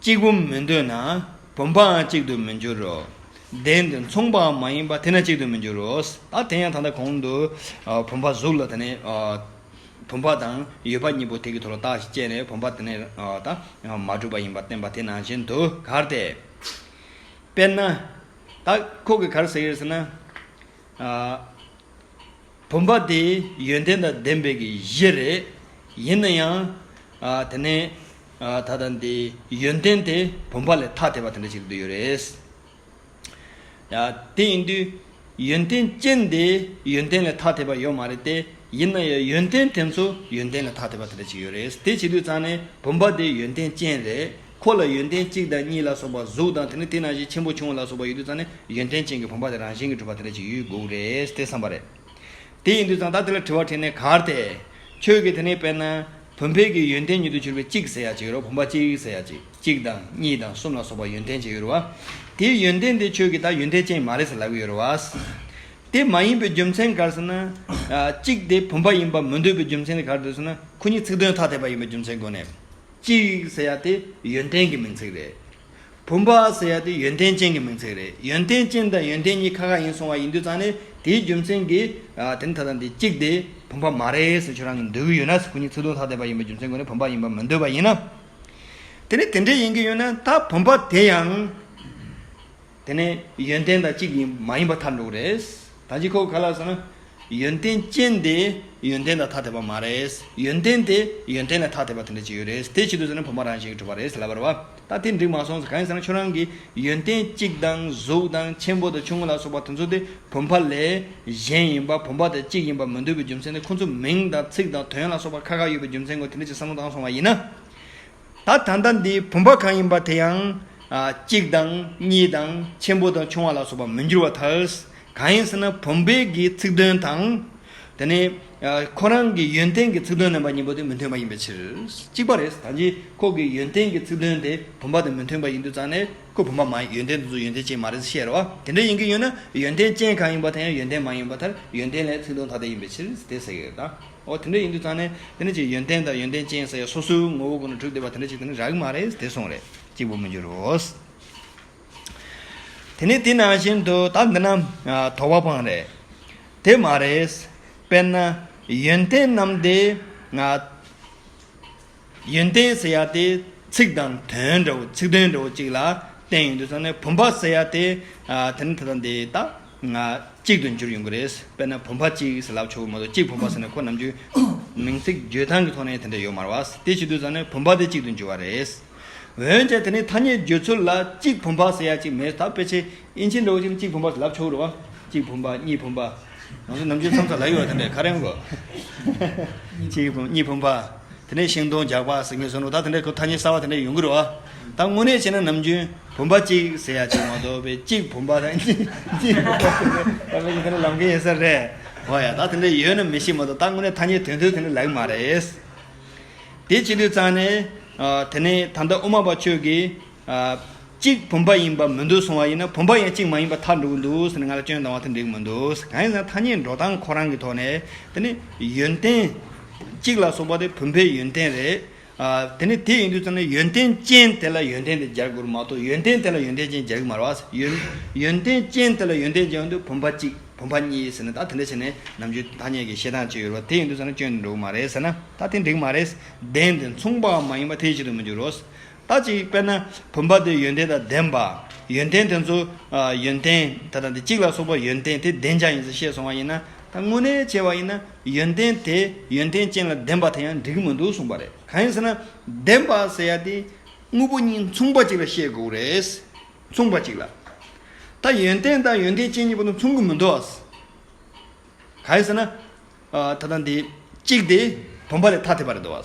གཅིག་པུ་མི་འདོད་ན་བུམ་པའང་གཅིག་ཏུ་མི་འགྱུར་རོ། ལྡན་དུ་མཚུངས་པའང་མ་ཡིན་པ་དེ་ན་གཅིག་ཏུ་མི་འགྱུར་རོ། ད་དེ་ཡང་ད་ལྟ་གོང་དུ་ཨ་བུམ་པ་གཟུགས་ལ་དེ་ནས་ཨ་བུམ་པ་དང་ཡོད་པ་གཉིས་པོ་དེ་གི་ཐོག་ལ་བརྟགས་ཤིང་དཔྱད་ནས་བུམ་པ་དེ་ནས་ཨ་ད་མ་གྲུབ་པ་ཡིན་པར་བསྟན་པ་དེ་ནང་བཞིན་དུ་གལ་ཏེ། དཔེར་ན། ད་ཁོ་གིས་ག་རེ་ཟེར་གྱི་ཡོད་ཟེར་ན། ཨ་བུམ་པ་དེ་ཡོན་ཏན་དང་ལྡན་པའི་གི་གཞི་རེད། ཡིན་ན་ཡང་ཨ་དེ་ནས་ཨ་ད་ལྟ་འདི་ཡོན་ཏན་དེ་བུམ་པ་ལས་ཐ་དད་པ་དེ་འདྲ་ཞིག་ཏུ་ཡོད་རེད། ཡ། དེ་ཡིན་དུས་ཡོན་ཏན་ཅན་དེ་ཡོན་ཏན་ལས་ཐ་དད་པ་ཡོད་མ་རེད་དེ། ཡིན་ན་ཡང་ཡོན་ཏན་དེ་ཚོ་ཡོན་ཏན་ལས་ཐ་དད་པ་དེ་འདྲ་ཅིག་ཡོད་རེད། དེ་བྱེད་དུས་ཙང་ནས་བུམ་པ་དེ་ཡོན་ཏན་ཅན་རེད། ཁོ་ལ་ཡོན་ཏན་གཅིག་དང་གཉིས་ལ་སོགས་པ་གཟུགས་དང་དེ་ནི་དེ་ནང་བཞིན་ཆེན་པོ་ཆུང་བ་ལ་སོགས་པ་ཡོད་དུས་ཙང་ནས་ཡོན་ཏན་ཅན་གྱི་བུམ་པ་དེ་རང་བཞིན་གྱིས་གྲུབ་པ་དེ་འདྲ་ཅིག་ཡོད་དགོས་རེད་དེ་བསམ་པ་རེད། དེ་ཡིན་དུས་ཙང་ད་དེ་ལ་དྲི་བ་དྲིས་ནས་གལ་ཏེ། ཁྱོད་ཀྱིས་དེ་ནས་དཔེར་ན་བུམ་པའི་གི་ཡོན་ཏན་ཉིད་དུ་གྱུར་པའི་གཅིག་ཟེར་ཡ་ཅིག་ཡོད་རེད། བུམ་པ་གཅིག་ཟེར་ཡ་ཅིག་གཅིག་དང་གཉིས་དང་གསུམ་ལ་སོགས་པ་ཡོན་ཏན་ཅིག་ཡོད་རེད་བ། དེའི་ཡོན་ཏན་དེ་ཁྱོད་ཀྱིས་ད་ཡོན་ཏན་ཅན་མ་རེད་ཟེར་ལབ་ཀྱི་ཡོད་རེད་བ། དེ་མ་ཡིན་པའི་རྒྱུ་མཚན་ག་རེ་ཟེར་ན། ཨ་གཅིག་དེ་བུམ་པ་ཡིན་པ་མི་འདོད་པའི་རྒྱུ་མཚན་དེ་ག་རེ་འདུག་ཟེར་ན། ཁོ་གཉིས་ཚིག་དོན་ཐ་དད་པ་ཡིན་པའི་རྒྱུ་མཚན་སྒོ་ནས། གཅིག་ཟེར་ཡ་དེ་ཡོན་ཏན་གྱི་མིང་ཚིག་རེད། བུམ་པ་ཟེར་ཡ་དེ་ཡོན་ཏན་ཅན་གྱི་མིང་ཚིག་རེད། ཡོན་ཏན་ཅན་དང་ཡོན་ཏན་གཉིས་ཁ་ཁ་ཡིན་སོང་བ་ཡིན་དུས་ཙང་ནས་དེའི་རྒྱུ་མཚན་གྱིས་ཨ་དེ་ནི་ད་ལྟ་འདི་གཅིག་དེ་བུམ་པ་མ་རེད་ཟེར་ཁྱོད་རང་གིས་འདོད་ཀྱི་ཡོད་ན་ཟེར། ཁོ་གཉིས་ཚིག་དོན་ཐ་དད་པ་ཡིན་པའི་རྒྱུ་མཚན་སྒོ་ནས་བུམ་པ་ཡིན་པ་མི་འདོད་པ་ཡིན་ན། དེ་ནི་དེ་འདྲ་ཡིན་གྱི་ཡོད་ན་ད་བུམ་པ་དེ་ཡང་དེ་ནི་ཡོན་ཏན་དང་གཅིག་ཡིན་མ་ཡིན་པ་ཐལ་འགྲོ་གི་རེད། ད་ཅི་ཁོ་ག་ལ་ཟེར་ན། ཡོན་ཏན་ཅན་དེ་ཡོན་ཏན་དང་ཐ་དད་པ་མ་རེད། ཡོན་ཏན་དེ་ཡོན་ཏན་ལས་ཐ་དད་པ་དེ་འདྲ་ཅིག་ཡོད་རེད། དེ་བྱེད་དུས་ཙང་ནས་བུམ་པ་རང་བཞིན་གྱིས་གྲུབ་པ་རེད་ཟེར་ལབ་པ་རེད་བ། ད་དེ་འགྲིག་མ་སོང་ཟེར། གང་ཡིན་ཟེར་ན་ཁྱོད་རང་གིས་ཡོན་ཏན་གཅིག་དང་གཟུགས་དང་ཆེན་པོ་དང་ཆུང་ངུ་ལ་སོགས་པ་དེ་ཚོ་དེ་བུམ་པ་ལས་གཞན་ཡིན་པ་བུམ་པ་དང་གཅིག་ཡིན་པ་མི་འདོད་པའི་རྒྱུ་མཚན་དེ་ཁོ་ཚོ་མིང་དང་ཚིག་དང་དོན་ལ་སོགས་པ་ཁ་ཁ་ཡོད་པའི་རྒྱུ་མཚན་སྒོ་དེ་འདྲ་ཅིག་བསམ་བློ་བཏང་སོང་བ་ཡིན་ན། ད་ད་ལྟ་འདི་བུམ་པ་གང་ཡིན་པ་དེ་ཡང་ཨ་གཅིག་དང་གཉིས་དང་ཆེན་པོ་དང་ཆུང་བ་ལ་སོགས་པ་མི་འགྱུར་བར་ཐལ། གང་ཡིན་ཟེར་ན་བུམ་པའི་གི་ཚིག་དོན་དང་། དེ་ནས་ཨ་ཁོ་རང་གི་ཡོན་ཏན་གྱི་ཚིག་དོན་རྣམ་པ་གཉིས་པོ་དེ་མི་མཐུན་པ་ཡིན་པའི་ཕྱིར། གཅིག་པ་རེད། ད་ཅི་ཁོ་གི་ཡོན་ཏན་གྱི་ཚིག་དོན་དེ་བུམ་པ་དང་མི་མཐུན་པ་ཡིན་དུས་ཙང་ནས་ཁོ་བུམ་པ་མ་ཡིན། ཡོན་ཏན་དེ་ཚོ་ཡོན་ཏན་ཅན་མ་རེད་ཟེར་བཤད་རེད་བ། དེ་འདྲ་ཡིན་གྱི་ཡོད་ན་ཡོན་ཏན་ཅན་གང་ཡིན་པ་དེ་ཡང་ཡོན་ཏན་མ་ཡིན་པར་ཐལ། ཡོན་ཏན་ལས་ཚིག་དོན་ཐ་དད་ཡིན་པའི་ཕྱིར་དེ་ཟེར་གྱི་རེད་ད། འོ་དེ་འདྲ་ཡིན་དུས་ཙང་ནས་དེ་ནི་ཅིག་ཡོན་ཏན་དང་ཡོན་ཏན་ཅན་ཟེར་ཡ་སོ་སོའི་ངོ་བོ་ཀུན་ནས་གྲུབ་བསྡད་པ་དེ་འདྲ་ཅིག་དེ་ནི་རག་གི་མ་རེད་དེ་གསུངས་རེད། གཅིག་པུ་མི་འགྱུར་རོ། དེ་ནི་དེ་ནང་བཞིན་དུ་ད་འདི་ན་ཨ་དོགས་པ་སྤང་རེད། དེ་མ་རེད། དཔེར་ན་ཡོན་ཏན་རྣམས་དེ་ང་ཡོན་ཏན་ཟེར་ཡ་དེ་ཚིག་དང་དོན་འདྲ་བོ་ཚིག་དོན་འདྲ་བོ་གཅིག་ལ་བརྟེན་ཡོང་དུས་ཙང་ནས་བུམ་པ་ཟེར་ཡ་དེ་ཨ་དེ་ནི་ད་ལྟ་འདི་ད་ང་གཅིག་ཏུ་འགྱུར་ཡོང་གི་རེད། དཔེར་ན་བུམ་པ་གཅིག་ཟེར་ལབ་ཆོག་གི་མ་གཏོགས་གཅིག་བུམ་པ་ཟེར་ན་ཁོ་ནམ་རྒྱུན་མིང་ཚིག་བརྗོད་སྟངས་ཀྱི་ཐོག་ནས་དེ་འདྲ་ཡོད་མ་རེད་བ། དེ་བྱེད་དུས་ཙང་ནས་བུམ་པ་དེ་གཅིག་ཏུ་འགྱུར་བ་རེད། འོན་ཀྱང་དེ་ནི་ཐ་སྙད་བརྗོད་ཚུལ་ལ་གཅིག་བུམ་པ་ཟེར་ཡ་གཅིག་མེད། ད་ཕལ་ཆེར་དབྱིན་ཇི་འདྲ་བོ་ཅིག་ནི་གཅིག་བུམ་པ་ཟེར་ལབ་ཆོག་གི་རེད་བ། གཅིག་བུམ་པ་གཉིས་བུམ་པ། ང་ཚོ་ནམ་རྒྱུན་མཚམས་མཚམས་ལབ་ཡོད་བ། དེ་འདྲ་ག་རེ་ཡོང་གོ་གཅིག་བུམ་གཉིས་བུམ་པ། དེ་ནས་ཤིང་སྡོང་རྒྱགས་པ་ཟེར་མཁན་བཟོ་འདྲ་ད་དེ་འདྲའི་ཐ་སྙད་གསར་བ་དེ་འདྲ་ཡོང་གི་རེད་བ། ད་དངོས་གནས་བྱས་ན་ནམ་རྒྱུན་བུམ་པ་གཅིག་ཟེར་ཡ་གཅིག་མ་གཏོགས་པའི་གཅིག་བུམ་པ་དང་གཉིས་གཉིས་བུམ་པ་ཟེར་ནས་ད་ཕལ་ཆེར་དེ་འདྲ་ལབ་མཁན་ཡོད་ས་རེད། འོ་ཡ་ད་དེ་འདྲ་ཡོད་ན་མི་ཤེས་མ་གཏོགས་ད་དངོས་གནས་ཐ་སྙད་དོན་དོན་དེ་འདྲ་ལབ་ཀྱི་མ་རེད། དེ་བྱེད་དུས་ཙང་ནས་ཨ་དེ་ནས་ད་ལྟ་དབུ་མ་པ་ཁྱོད་ཀྱིས་ཨ་གཅིག་བུམ་པ་ཡིན་པ་མི་འདོད་གསུང་བ་ཡིན་ན་བུམ་པ་ཡང་གཅིག་མ་ཡིན་པ་ཐལ་འགྲོ་གི་འདུག་ཟེར་ནས་ང་ལ་སྐྱོན་བཏང་བ་དེ་འགྲིག་མི་འདུག་གང་ཡིན་ཟེར་ན་ཐ་སྙད་འགྲོ་སྟངས་ཁོ་རང་གི་ཐོག་ནས་དེ་ནི་ཡོན་ཏན་གཅིག་ལ་སོགས་པ་དེ་བུམ་པའི་ཡོན་ཏན་རེད། ཨ། དེ་ནི་དེ་ཡིན་དུས་ཙམ་ནས་ཡོན་ཏན་ཅན་དེ་ལ་ཡོན་ཏན་དེ་སྦྱར་དགོས་མ་གཏོགས་ཡོན་ཏན་དེ་ལ་ཡོན་ཏན་ཅན་སྦྱར་གྱི་མ་རེད་བ། ཡོན་ཡོན་ཏན་ཅན་དེ་ལ་ཡོན་ཏན་ཅན་ཡོང་དུས་བུམ་པ་གཅིག་བུམ་པ་གཉིས་ཟེར་ནས་ད་དེ་འདྲ་བྱས་ནས་ནམ་རྒྱུན་ཐ་སྙད་ཀྱི་བཤད་སྟངས་ཅིག་ཡོད་རེད་བ། དེ་ཡིན་དུས་ཙམ་ནས་སྐྱོན་འགྲོ་གི་མ་རེད་ཟེར་ན་ད་དེ་འགྲིག་མ་རེད། ལྡན་དེ་མཚུངས་པའང་མ་ཡིན་པ་དེའི་ཕྱིར་དུ་མི་འགྱུར་རོ། ད་ཅིག་དཔེར་ན་བུམ་པ་དེ་ཡོན་ཏན་དང་ལྡན་པ། ཡོན་ཏན་དེ་ཚོ་ཨ་ཡོན་ཏན་ད་ལྟ་འདི་གཅིག་ལ་སོགས་པ་ཡོན་ཏན་དེ་ལྡན་ཅན་ཡིན་ཟེར་བཤད་སོང་བ་ཡིན་ན། ད་དངོས་གནས་བྱས་པ་ཡིན་ན་ཡོན་ཏན་དེ་ཡོན་ཏན་ཅན་ལ་ལྡན་པ་དེ་ཡང་འགྲིག་གི་མི་འདུག་གསུངས་པ་རེད། གང་ཡིན་ཟེར་ན་ལྡན་པ་ཟེར་ཡ་དེ་དངོས་པོ་གཉིས་མཚུངས་པ་གཅིག་ལ་བཤད་དགོས་རེད། མཚུངས་པ་གཅིག་ལ། ད་ཡོན་ཏན་དང་ཡོན་ཏན་ཅན་གཉིས་པོ་དེ་མཚུངས་གི་མི་འདུག་ཨ། གང་ཡིན་ཟེར་ན། ཨ། ད་ལྟ་འདི་གཅིག་དེ་བུམ་པ་ལས་ཐ་དད་པ་རེད་འདུག་བ།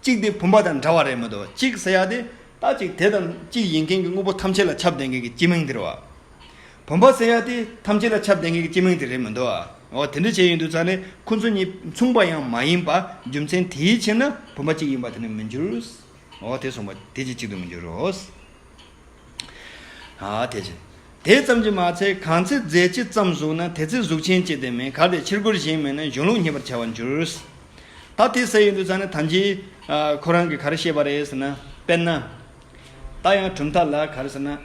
གཅིག་དེ་བུམ་པ་དང་འདྲ་བ་རེད་མི་འདུག་གཅིག་ཟེར་ཡ་དེ་ད་གཅིག་དེ་དང་གཅིག་ཡིན་མཁན་གྱི་དངོས་པོ་ཐམས་ཅད་ལ་ཁྱབ་ལྡན་མཁན་གྱི་སྤྱི་མིང་དེ་རེད་བ། བུམ་པ་ཟེར་ཡ་དེ་ཐམས་ཅད་ལ་ཁྱབ་ལྡན་མཁན་གྱི་སྤྱི་མིང་དེ་རེད་མི་འདུག་བ། འོ་དེ་འདྲ་བྱས་ཡིན་དུས་ཙང་ནས་ཁོ་ཚོ་གཉིས་མཚུངས་པ་ཡང་མ་ཡིན་པ་རྒྱུ་མཚན་དེའི་ཕྱིར་ན་བུམ་པ་གཅིག་ཡིན་པ་དེ་ནི་མི་འགྱུར། འོ་དེ་གསུངས་པ་དེ་གཅིག་གཅིག་ཏུ་མི་འགྱུར་རོ། ཨ་དེ་ཅི། དེ་ཙམ་གྱིས་མ་ཚད་གང་ཚེ་རྫས་གཅིག་ཙམ་གཟུགས་ན་དེ་ཚེ་གཟུགས་ཅན་ཅི་སྟེ་མེད། གལ་ཏེ་ཕྱིར་རྒོལ་གཞན་མེད་ན་གཞུང་ལུགས་ཉེས་པར་བྱ་བར་འགྱུར། ད་དེ་ཟེར་ཡོང་དུས་ཙང་ནས་ད་ཅི་ཁོ་རང་གིས་ག་རེ་བཤད་པ་རེད་ཟེར་ན། དཔེར་ན། ད་ཡང་གྲུབ་མཐའ་ལ་ག་རེ་ཟེར་ན།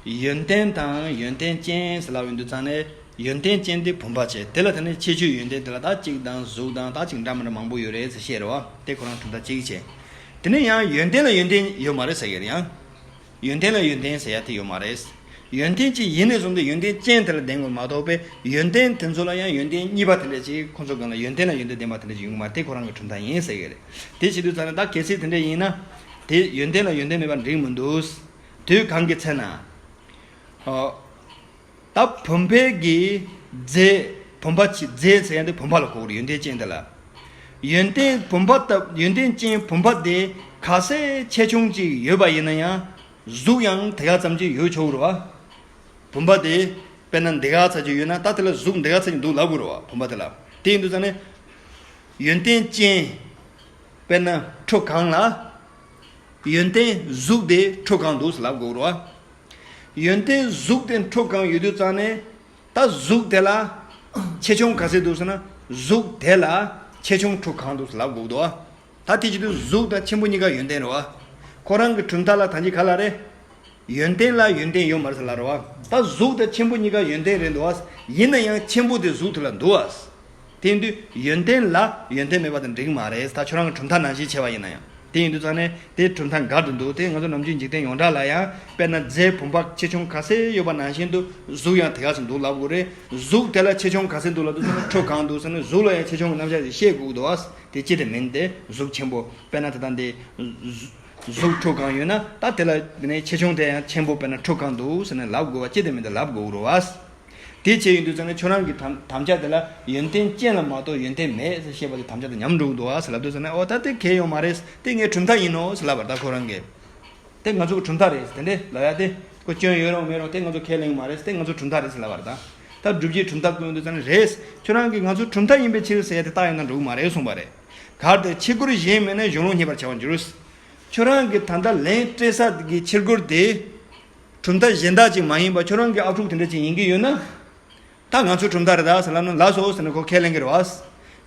ཡོན་ཏན་དང་ཡོན་ཏན་ཅན་ཟེར་ལབ་ཡོང་དུས་ཙང་ནས་ཡོན་ཏན་ཅན་དེ་བུམ་པ་བྱས། དེ་ལ་དེ་ནས་ཁྱད་ཆོས་ཡོན་ཏན་དེ་ལ་ད་གཅིག་དང་གཟུགས་དང་ད་གཅིག་འདྲ་མི་འདྲ་མང་པོ་ཡོད་རེད་ཟེར་བཤད་རེད་བ། དེ་ཁོ་རང་གྲུབ་མཐའ་གཅིག་བྱས། དེ་ནས་ཡང་ཡོན་ཏན་ལ་ཡོན་ཏན་ཡོད་མ་རེད་ཟེར་གྱི་རེད་ཡང་། ཡོན་ཏན་ལ་ཡོན་ཏན་ཟེར་ཡ་དེ་ཡོད་མ་རེད། ཡོན་ཏན་གཅིག་ཡིན་ནས་བཟུང་སྟེ་ཡོན་ཏན་ཅན་དེ་ལ་ལྡན་དགོས་མ་གཏོགས་པས་ཡོན་ཏན་དེ་ཚོ་ལ་ཡང་ཡོན་ཏན་གཉིས་པ་དེ་འདྲ་ཅིག་ཁོ་ཚོ་སྒང་ལ་ཡོན་ཏན་ལ་ཡོན་ཏན་ལྡན་པ་དེ་འདྲ་ཅིག་ཡོང་གི་མ་རེད། དེ་ཁོ་རང་གི་གྲུབ་མཐའ་ཡིན་ཟེར་གྱི་རེད། དེ་བྱེད་དུས་ཙང་ནས་ད་གལ་སྲིད་དེ་འདྲ་ཡིན་ན། དེ་ཡོན་ཏན་ལ་ཡོན་ཏན་མེད་པ་འགྲིག་མི་འདུག་དུས་གང་གི་ཚེ་ན། ཨོ། ད་བུམ་པའི་གི་རྫས་བུམ་པ་ཅི་རྫས་ཟེར་ཡ་དེ་བུམ་པ་ལ་གོ་དགོས་རེད་ཡོན་ཏན་ཅན་དེ་ལ། ཡོན་ཏན་བུམ་པ་ལྟ་ཡོན་ཏན་ཅན་བུམ་པ་དེ་གལ་སྲིད་ཆེ་ཆུང་ཅིག་ཡོད་པ་ཡིན་ན་ཡང་གཟུགས་ཡང་དེ་ག་ཙམ་ཅིག་ཡོད་ཆོག་རེད་བ། བུམ་པ་དེ་དཔེར་ན་འདི་ག་ཙམ་ཅིག་ཡོད་ན་ད་དེ་ལ་གཟུགས་འདི་ག་ཙམ་ཅིག་འདུག་ལབ་དགོས་རེད་བ་བུམ་པ་དེ་ལ། དེ་ཡིན་དུས་ཙང་ནས་ཡོན་ཏན་ཅན་དཔེར་ན་ཁྲོ་གང་ལ། ཡོན་ཏན་གཟུགས་དེ་ཁྲོ་གང་འདུག་ལབ་དགོས་རེད་བ། ཡོན་ཏན་གཟུགས་དེ་ཁྲོ་གང་ཡོད་དུས་ཙང་ནས། ད་གཟུགས་དེ་ལ་ཆེ་ཆུང་ག་ཚད་འདུག་ཟེར་ན་གཟུགས་དེ་ལ་ཆེ་ཆུང་ཁྲོ་གང་འདུག་ལབ་དགོས་འདུག་ད་དེ་བྱེད་དུས་གཟུགས་དང་ཆེན་པོ་གཉིས་ཀ་ཡོན་ཏན་རེད་བ། ཁོ་རང་གི་གྲུབ་མཐའ་ལ་ད་ཅི་ག་ལ་རེད། ཡོན་ཏན་ལ་ཡོན་ཏན་ཡོད་མ་རེད་ཟེར་ལབ་རེད་བ། ད་གཟུགས་དང་ཆེན་པོ་གཉིས་ཀ་ཡོན་ཏན་རེད་འདུག་བ། ཡིན་ན་ཡང་ཆེན་པོ་དེ་གཟུགས་དེ་ལ་འདུག་བ། དེ་ཡིན་དུས་ཡོན་ཏན་ལ་ཡོན་ཏན་མེད་པ་དེ་འགྲིག་མ་རེད། ད་ཁྱོད་རང་གི་གྲུབ་མཐའ་ནང་བཞིན་བྱས་པ་ཡིན་ན་ཡང་། དེ་ཡིན་དུས་ཙང་ནས་དེ་གྲུབ་མཐའ་འགལ་དུ་འདུག་དེ་ང་ཚོ་ནམ་རྒྱུན་འཇིག་རྟེན་ཡོངས་གྲགས་ལ་ཡང་དཔེར་ན་རྫས་བུམ་པ་ཆེ་ཆུང་ག་ཚད་ཡོད་པ་ནང་བཞིན་དུ་གཟུགས་ཡང་དེ་ག་ཚོད་འདུག་ལབ་དགོས་རེད། གཟུགས་དེ་ལ་ཆེ་ཆུང་ག་ཚད་འདུག་ལབ་དུས་ཙང་ནས་ཁྲོ་གང་འདུག་ཟེར་ནས་གཟུགས་ལ་ཡང་ཆེ་ཆུང་གི་རྣམ་གཞག་ཅིག་བཤད་དགོས་ཀྱི་འདུག་བ། དེ་ཅི་དེ་མིན་ཏེ་གཟུགས་ཆེན་པོ་དཔེར་ན་དེ་དང་དེ་གཟུགས་ཁྲོ་གང་ཡོད་ན་ད་དེ་ལ་དེ་ནས་ཆེ་ཆུང་དེ་ཡང་ཆེན་པོ་དཔེར་ན་ཁྲོ་གང་འདུག་ཟེར་ནས་ལབ་དགོས་བ་ཅི་དེ་མིན་ཏེ་ལབ་དགོས་རེད་བ། དེ་བྱས་ཡོང་དུས་ཙང་ནས་ཁྱོད་རང་གི་དམ་དམ་བཅའ་དེ་ལ་ཡོན་ཏན་ཅན་ལ་མ་གཏོགས་ཡོན་ཏན་མེད་ཟེར་བཤད་པ་དེ་དམ་བཅའ་དང་ཉམས་འགྲོ་གི་འདུག་ཨ་ཟེར་ལབ་དུས་ཙང་ནས་ཨོ་ད་དེ་གལ་ཡོད་མ་རེད། དེ་ངའི་གྲུབ་མཐའ་ཡིན་ནོ་ཟེར་ལབ་པ་རེད་ད་ཁོ་རང་གིས། དེ་ང་ཚོ་གི་གྲུབ་མཐའ་རེད་དེ་འདྲས་ལབ་ཡ་དེ་ཁོ་སྐྱོན་ཡོད་རུང་མེད་རུང་དེ་ང་ཚོ་ཁས་ལེན་གི་མ་རེད། དེ་ང་ཚོ་གྲུབ་མཐའ་རེད་ཟེར་ལབ་པ་རེད་ད། ད་སྒྲུབ་བྱེད་གྲུབ་མཐའ་བཀོད་ཡོང་དུས་ཙང་ནས་རེད། ཁྱོད་རང་གིས་ང་ཚོ་གྲུབ་མཐའ་ཡིན་པའི་ཕྱིར་ཟེར་ཡ་དེ་རྟགས་ཡིན་ན་འགྲོ་གི་མ་རེད་གསུངས་པ་རེད། གལ་ཏེ་ཕྱིར་རྒོལ་གཞན་མེད་ན་གཞུང་ལུགས་ཉེས་པར་བྱ་བར་འགྱུར། ཁྱོད་རང་གི་ད་ལྟ་ལན་སྤྲད་ས་གི་ཕྱིར་རྒོལ་དེ། གྲུབ་མཐའ་གཞན་དག་ཅིག་མ་ཡིན་པ་ཁྱོད་རང་གི་ཨབ་ཕྲུག་དེ་འདྲ་ཅིག་ཡིན་གྱི་ཡོད་ན། ད་ང་ཚོའི་གྲུབ་མཐའ་རེད་ད་ཟེར་ལབ་ན་ལགས་སོ་ཟེར་ནས་ཁོ་ཁས་ལེན་གྱི་རེད་བ།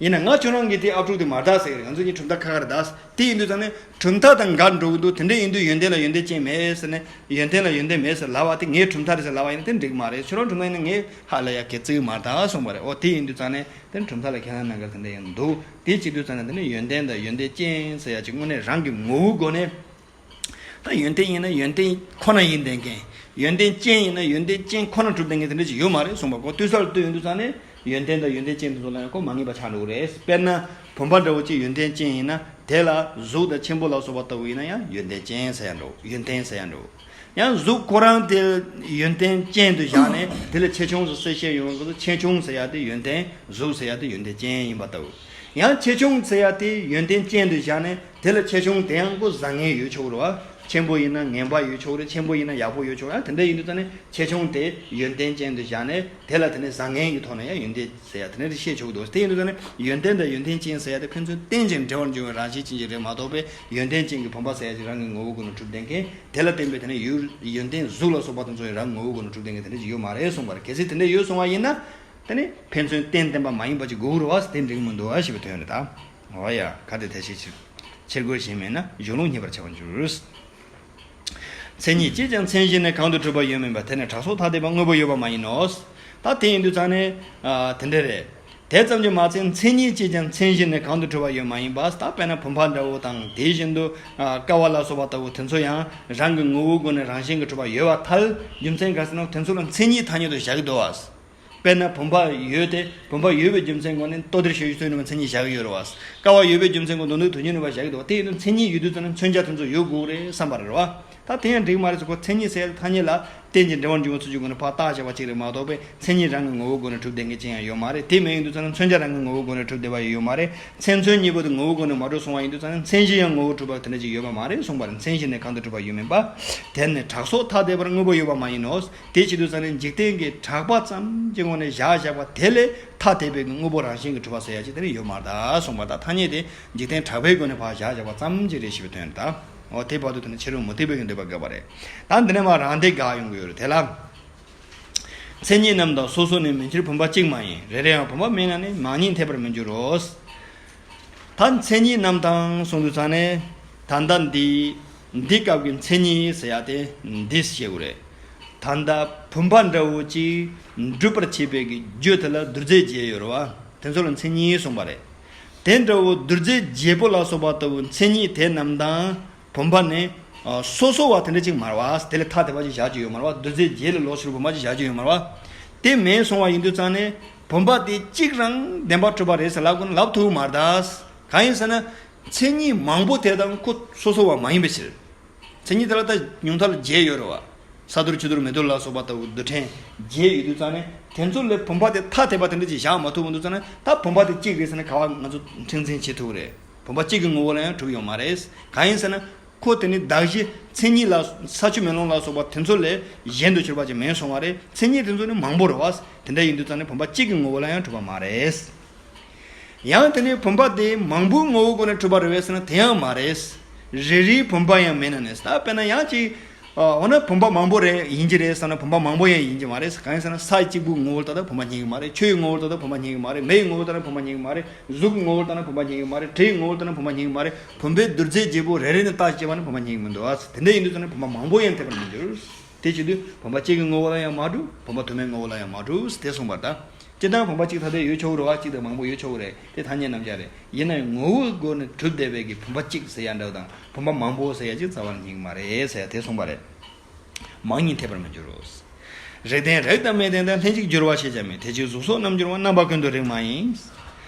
ཡིན་ན་ང་ཁྱོད་རང་གི་དེ་ཨབ་ཕྲུག་དེ་མ་རེད་ད་ཟེར་གྱི་རེད། ང་ཚོ་གཉིས་གྲུབ་མཐའ་ཁ་ཁ་རེད་ད། དེ་ཡིན་དུས་ཙང་ནས་གྲུབ་མཐའ་དང་འགལ་འགྲོ་གི་འདུག་དེ་འདྲ་ཡིན་དུས་ཡོན་ཏན་ལ་ཡོན་ཏན་ཅན་མེད་ཟེར་ནས་ཡོན་ཏན་ལ་ཡོན་ཏན་མེད་ཟེར་ལབ་པ་དེ་ངའི་གྲུབ་མཐའ་རེད་ཟེར་ལབ་པ་ཡིན་ན་དེ་འགྲིག་མ་རེད། ཁྱོད་རང་གྲུབ་མཐའ་ཡིན་ན་ངས་ཧ་ལས་ཡ་གལ་བརྩི་གི་མ་རེད་ད་གསུངས་པ་རེད། ཨོ་དེ་ཡིན་དུས་ཙང་ནས་དེ་གྲུབ་མཐའ་ལ་ཁས་ལེན་གནང་གར་དེ་འདྲ་ཡང་འདུག་དེ་བྱེད་དུས་ཙང་ནས་དེ་ནི་ཡོན་ཏན་དང་ཡོན་ཏན་ཅན་ཟེར་ཡ་ཅིག་དངོས་གནས་རང་གི་ངོ་བོའི་སྒོ་ནས། ད་ཡོན་ཏན་ཡིན་ན་ཡོན་ཏན་ཁོ་ན་ཡིན་བསྡད་མཁན། ཡོན་ཏན་ཅན་ཡིན་ན་ཡོན་ཏན་ཅན་ཁོ་ན་གྲུབ་བསྡད་མཁན་དེ་འདྲ་ཅིག་ཡོད་མ་རེད་གསུངས་པ་གོ། ལྟོས་ས་ལ་ལྟོས་ཡོང་དུས་ཙང་ནས་ཡོན་ཏན་དང་ཡོན་ཏན་ཅན་དེ་ཚོ་ལ་ཡང་ཁོ་མ་ངེས་པ་ཆགས་འགྲོ་གི་རེད། དཔེར་ན་བུམ་པ་འདྲ་བོ་ཅིག་ཡོན་ཏན་ཅན་ཡིན་ན་དེ་ལ་གཟུགས་དང་ཆེན་པོ་ལ་སོགས་པ་ལྟ་བུ་ཡིན་ན་ཡང་ཡོན་ཏན་ཅན་ཟེར་ཡ་འགྲོ། ཡོན་ཏན་ཟེར་ཡ་འགྲོ། ཡང་གཟུགས་ཁོ་རང་དེ་ཡོན་ཏན་ཅན་དུ་བཞག་ནས་དེ་ལ་ཆེ་ཆུང་སུ་གསལ་བཤད་ཡོང་བའི་སྐབས་སུ་ཆེ་ཆུང་ཟེར་ཡ་དེ་ཡོན་ཏན། གཟུགས་ཟེར་ཡ་དེ་ཡོན་ཏན་ཅན་ཡིན་པ་ལྟ་བུ། ཡང་ཆེ་ཆུང་ཟེར་ཡ་དེ་ཡོན་ཏན་ཅན་དུ་བཞག་ནས་དེ་ལ་ཆེ་ཆུང་དེ་ཡང་ཁོ་བཟང་ངན་ཡོད་ཆོག་རེད་བ། ཆེན་པོ་ཡིན་ན་ངན་པ་ཡོད་ཆོག་རེད། ཆེན་པོ་ཡིན་ན་ཡག་པོ་ཡོད་ཆོག་ཡང་དེ་འདྲ་ཡིན་དུས་ཙང་ནས་ཆེ་ཆུང་དེ་ཡོན་ཏན་ཅན་དུ་བཞག་ནས་དེ་ལ་དེ་ནས་བཟང་ངན་གྱི་ཐོག་ནས་ཡང་ཡོན་ཏན་ཟེར་ཡ་དེ་འདྲ་བཤད་ཆོག་འདུག་དེ་ཡིན་དུས་ཙང་ནས་ཡོན་ཏན་དང་ཡོན་ཏན་ཅན་ཟེར་ཡ་དེ་ཕན་ཚུན་རྟེན་ཅིང་འབྲེལ་བར་འབྱུང་བའི་རང་བཞིན་ཅན་ཅིག་རེད་མ་གཏོགས་པས་ཡོན་ཏན་ཅན་གྱི་བུམ་པ་ཟེར་ཡ་ཅིག་རང་གི་ངོ་བོའི་སྒོ་ནས་གྲུབ་བསྡད་མཁན་དེ་ལ་བརྟེན་པའི་དེ་ནས་ཡུལ་ཡོན་ཏན་གཟུགས་ལ་སོགས་པ་དེ་ཚོ་ཡང་རང་ངོ་བོའི་སྒོ་ནས་གྲུབ་བསྡད་མཁན་དེ་འདྲ་ཅིག་ཡོད་མ་རེད་གསུངས་པ་རེད། གལ་སྲིད་དེ་འདྲ་ཡོད་སོང་བ་ཡིན་ན། དེ་ནི་ཕན་ཚུན་རྟེན་བརྟེན་པ་མ་ཡིན་པ་ཅིག་དགོས་རེད་བ་ཟེར་དེ་འགྲིག་མི་འདུག་བ་ཞེས་པའི་དོན་རེད་ད། འོ་ཡ་ག་དེ་དེ་ཤེས་ཕྱིར། ཕྱིར་རྒོལ་གཞན་མེད་ན་གཞུང་ལུགས་རྙེད་པར་བྱ་བར་འགྱུར། མཚན་ཉིད་སྐྱེས་ཀྱང་མཚན་གཞི་ནི་གང་དུ་གྲུབ་པ་ཡོད་མིན་པ། དེ་ནི་གྲགས་སོགས་ཐ་དད་པ་དངོས་པོ་ཡོད་པ་མ་ཡིན་ནོ། ད་དེ་ཡིན་དུས་ཙང་ནས་ཨ་དེ་འདྲ་རེད། དེ་ཙམ་གྱིས་མ་ཚད་མཚན་ཉིད་སྐྱེས་ཀྱང་མཚན་གཞི་ནི་གང་དུ་གྲུབ་པ་ཡོད་མ་ཡིན་པ། ད་དཔེར་ན་བུམ་པ་འདྲ་བོ་དང་དེ་བཞིན་དུ་ཨ་ཀ་བ་ལ་སོགས་པ་ལྟ་བུ་དེ་ཚོ་ཡང་རང་གི་ངོ་བོའི་སྒོ་ནས་རང་བཞིན་གྱིས་གྲུབ་པ་ཡོད་པར་ཐལ། རྒྱུ་མཚན་ག་ཟེར་ན་དེ་ཚོ་ལ་མཚན་ཉིད་ཐ་སྙད་དུ་བཞག་གི་འདུག་བ། དཔེར་ན་བུམ་པ་ཡོད་དེ། བུམ་པ་ཡོད་པའི་རྒྱུ་མཚན་སྒོ་ནས་ལྟོ་ལྡིར་ཞེས་བྱའི་ཚུལ་ནུས་པ་མཚན་ཉིད་བཞག་གི་ཡོད་རེད་བ། ཀ་བ་ཡོད་པའི་རྒྱུ་མཚན་སྒོ་ནས་མདོ་སྡེ་དོན་གཉེར་ནུས་པ་བཞག་གི་འདུག་བ། དེ་ཡིན་དུས་མཚན་ཉིད་ཡོད་དུས་ཙམ་ན་མཚོན་བྱ་དེ་ཚོ་ཡོད་དགོས་རེད་བསམ་པ་རེད་བ། ད་དེ་ཡང་འགྲིག་མ་རེད་ཟེར། ཁོ་མཚན་ཉིད་ཟེར་ཡ་ཐ་སྙད་ལ་རྟེན་ཅིང་འབྲེལ་བར་འབྱུང་བའི་ཚུལ་གྱི་སྒོ་ནས་ཕར་བཏགས་བཞག་པ་གཅིག་རེད་མ་གཏོགས་པས་མཚན་ཉིད་རང་གི་ངོ་བོའི་སྒོ་ནས་གྲུབ་བསྡད་མཁན་ཅི་ཡང་ཡོད་མ་རེད། དེ་མ་ཡིན་དུས་ཙམ་ན་མཚོན་བྱ་རང་གི་ངོ་བོའི་སྒོ་ནས་གྲུབ་བསྡད་པ་ཡང་ཡོད་མ་རེད། མཚན་མཚོན་གཉིས་པོ་དེ་ངོ་བོའི་སྒོ་ནས་མ་གྲུབ་སོང་བ་ཡིན་དུས་ཙམ་ན་མཚན་གཞི་ཡང་ངོ་བོ་གྲུབ་པ་དེ་འདྲ་ཅིག་ཡོད་པ་མ་རེད་གསུངས་པ་རེད། མཚན་གཞི་ནི་གང་དུ་གྲུབ་པ་ཡོད་མིན་པ། དེ་ནི་གྲགས་སོགས་ཐ་དད་པར་དངོས་པོ་ཡོད་པ་མ་ཡིན་ནོ། དེ་བྱེད་དུས་ཙམ་ནས་འཇིག་རྟེན་གྱི་གྲགས་པ་ཙམ་གྱི་ངོ་ནས་བཞག་བཞག་པ་དེ་ལས་ཐ་དད་པའི་དངོས་པོ་རང་བཞིན་གྱིས་གྲུབ་པ་ཟེར་ཡ་ཅིག་དེ་ནི་ཡོད་མ་རེད་གསུངས་པ་རེད། ད་ཐ་སྙད་དེ་འཇིག་རྟེན་གྲགས་པའི་སྒོ་ནས་ཕར་བཞག་བཞག་པ་ཙམ་ཅིག་རེད་ཞེས་པའི་དོན་རེད། ད་འོ་དེ་བར་དུ་དེ་ནི་ཕྱི་རོལ་མུ་སྟེགས་པའི་གི་འདོད་པ་དགག་པ་རེད། ད་འདི་ནས་མར་རང་སྡེ་དགག་ཡོང་གི་ཡོད་རེད། དེ་ལ། མཚན་ཉིད་རྣམས་དང་སོ་སོ་ནི་མིན་ཕྱིར་བུམ་པ་གཅིག་མ་ཡིན། རེ་རེའང་བུམ་པ་མིན་ན་ནི་མིང་ཉིད་འཐད་པར་མི་འགྱུར་རོ། ད་མཚན་ཉིད་རྣམས་དང་གསུངས་དུས་ཙང་ནས་ད་ལྟ་འདི་འདི་སྐབས་ཀྱི་མཚན་ཉིད་ཟེར་ཡ་དེ་འདི་ཞེས་དགོས་རེད། ད་ལྟ་བུམ་པ་འདྲ་བོ་ཅིག་འགྲུབ་པར་བྱེད་པའི་གི་རྒྱུ་དེ་ལ་རྡུལ་རྫས་བརྒྱད་ཡོད་རེད་བ། དེ་ཚོ་ལ་མཚན་ཉིད་གསུངས་པ་རེད། དེ་འདྲ་བོ་རྡུལ་རྫས་བརྒྱད་པོ་ལ་སོགས་པ་ལྟ་བུ་མཚན་ཉིད་དེ་རྣམས་དང་། བུམ་པ་ནི་ཨ་སོ་སོ་བ་དེ་འདྲ་ཅིག་མ་རེད་བ། དེ་ལས་ཐ་དད་པ་ཅིག་བཞག་རྒྱུ་ཡོད་མ་རེད་བ། རྡུལ་རྫས་བརྒྱད་ལས་ལོགས་སུ་བུམ་པ་ཅིག་བཞག་རྒྱུ་ཡོད་མ་རེད་བ། དེ་མེད་སོང་བ་ཡིན་དུས་ཙང་ནས་བུམ་པ་དེ་གཅིག་རང་བདེན་པར་གྲུབ་པ་རེད་ཟེར་ལབ་དགོས་ན་ལབ་ཐུབ་མ་རེད་ད། གང་ཡིན་ཟེར་ན། མཚན་ཉིད་མང་པོ་དེ་དང་ཁོ་སོ་སོ་བ་མ་ཡིན་པའི་ཕྱིར། མཚན་ཉིད་དེ་ལ་ད་ཉུང་མཐའ་ལ་བརྒྱད་ཡོད་རེད་བ། ས་རྡུལ་ཆུ་རྡུལ་མེ་རྡུལ་ལ་སོགས་པ་ལྟ་བུ་རྡུལ་ཕྲན་བརྒྱད་ཡོད་དུས་ཙང་ནས་དེ་ཚོ་ལས་བུམ་པ་དེ་ཐ་དད་པ་དེ་འདྲ་ཅིག་བཞག་མ་ཐུབ་འོང་དུས་ཙང་ནས་ད་བུམ་པ་དེ་གཅིག་རེད་ཟེར་ན་ག་བ་ང་ཚོ་མཁྲེགས་འཛིན་བྱེད་ཐུབ་རེད། བུམ་པ་གཅིག་གི་ངོ་བོ་ལ་ཡང་གྲུབ་ཡོད་མ་རེད། གང་ཡིན་ཟེར་ན། ཁོ་དེ་ནི་གདགས་གཞི་མཚན་ཉིད་ལ་ས་ཆུ་མེ་རླུང་ལ་སོགས་པ་དེ་ཚོ་ལས་གཞན་དུ་གྱུར་པ་ཅིག་མིན་སོང་བ་རེད། མཚན་ཉིད་དེ་ཚོ་ནི་མང་པོ་རེད་བ། དེ་འདྲ་ཡིན་དུས་ཙང་ནས་བུམ་པ་གཅིག་གི་ངོ་བོ་ལ་ཡང་གྲུབ་པ་མ་རེད། ཡང་དེ་ནི་བུམ་པ་དེ་མང་པོའི་ངོ་བོའི་སྒོ་ནས་གྲུབ་པ་རེད་བས་ཟེར་ན་དེ་ཡང་མ་རེད། རེ་རེའི་བུམ་པ་ཡང་མིན་ན་ནི་ད་དཔེར་ན་ཡང་ཅིག་འོ་ན་བུམ་པ་མང་པོ་རེད་ཡིན་གྱི་རེད་བསམ་ན་བུམ་པ་མང་པོ་ཡང་ཡིན་གྱི་མ་རེད། གང་ཡིན་ཟེར་ན་ས་གཅིག་པུའི་ངོ་བོར་ལྟ་ད་བུམ་པ་རྙེད་ཀྱི་མ་རེད། ཆུའི་ངོ་བོར་ལྟ་ད་བུམ་པ་རྙེད་ཀྱི་མ་རེད། མེའི་ངོ་བོར་ལྟ་ན་བུམ་པ་རྙེད་ཀྱི་མ་རེད། གཟུགས་ངོ་བོར་ལྟ་ན་བུམ་པ་རྙེད་ཀྱི་མ་རེད། དྲི་ངོ་བོར་ལྟ་ན་བུམ་པ་རྙེད་ཀྱི་མ་རེད། བུམ་པའི་རྡུལ་རྫས་བརྒྱད་པོ་རེ་རེ་ནས་བརྟགས་བྱས་པ་ནི་བུམ་པ་རྙེད་ཀྱི་མི་འདུག་ཨ། དེ་འདྲ་ཡིན་དུས་ཙམ་ནས་བུམ་པ་མང་པོ་ཡང་འཐད་པར་མི་འགྱུར། དེ་བྱེད་དུས་བུམ་པ་གཅིག་གི་ངོ་བོ་ལ་ཡང་མ་གྲུབ། བུམ་པ་དུ་མའི་ངོ་བོ་ལ་ཡང་མ་གྲུབ་དེ་གསུངས་པ་རེད་ད། སྤྱིར་བཏང་བུམ་པ་གཅིག་ཐ་དད་ཡོད་ཆོག་གི་རེད་བ། གཅིག་དང་མང་པོ་ཡོད་ཆོག་གི་རེད། དེ་ཐ་སྙད་རྣམ་གཞག་རེད། ཡིན་ན་ཡང་ངོ་བོའི་སྒོ་ནས་གྲུབ་བསྡད་པའི་གི་བུམ་པ་གཅིག་ཟེར་ཡ་འདྲ་བ་དང་བུམ་པ་མང་པོ་ཟེར་ཡ་གཅིག་རྩ་བ་ནས་རྙེད་ཀྱི་མ་རེད་ཟེར་ཡ་དེ་གསུངས་པ་རེད། མིང་ཉིད་འཐད་པར་མི་འགྱུར་རོ། རིགས་ལྡན་རེག་དང་མི་ལྡན་དང་། ལྷན་ཅིག་འགྱུར་བ་ཞེས་བྱ་མིན། དེ་ཕྱིར་གཟུགས་སོགས་རྣམ་འགྱུར་བ། རྣམ་པ་ཀུན་ཏུ་རིགས་མ་ཡིན།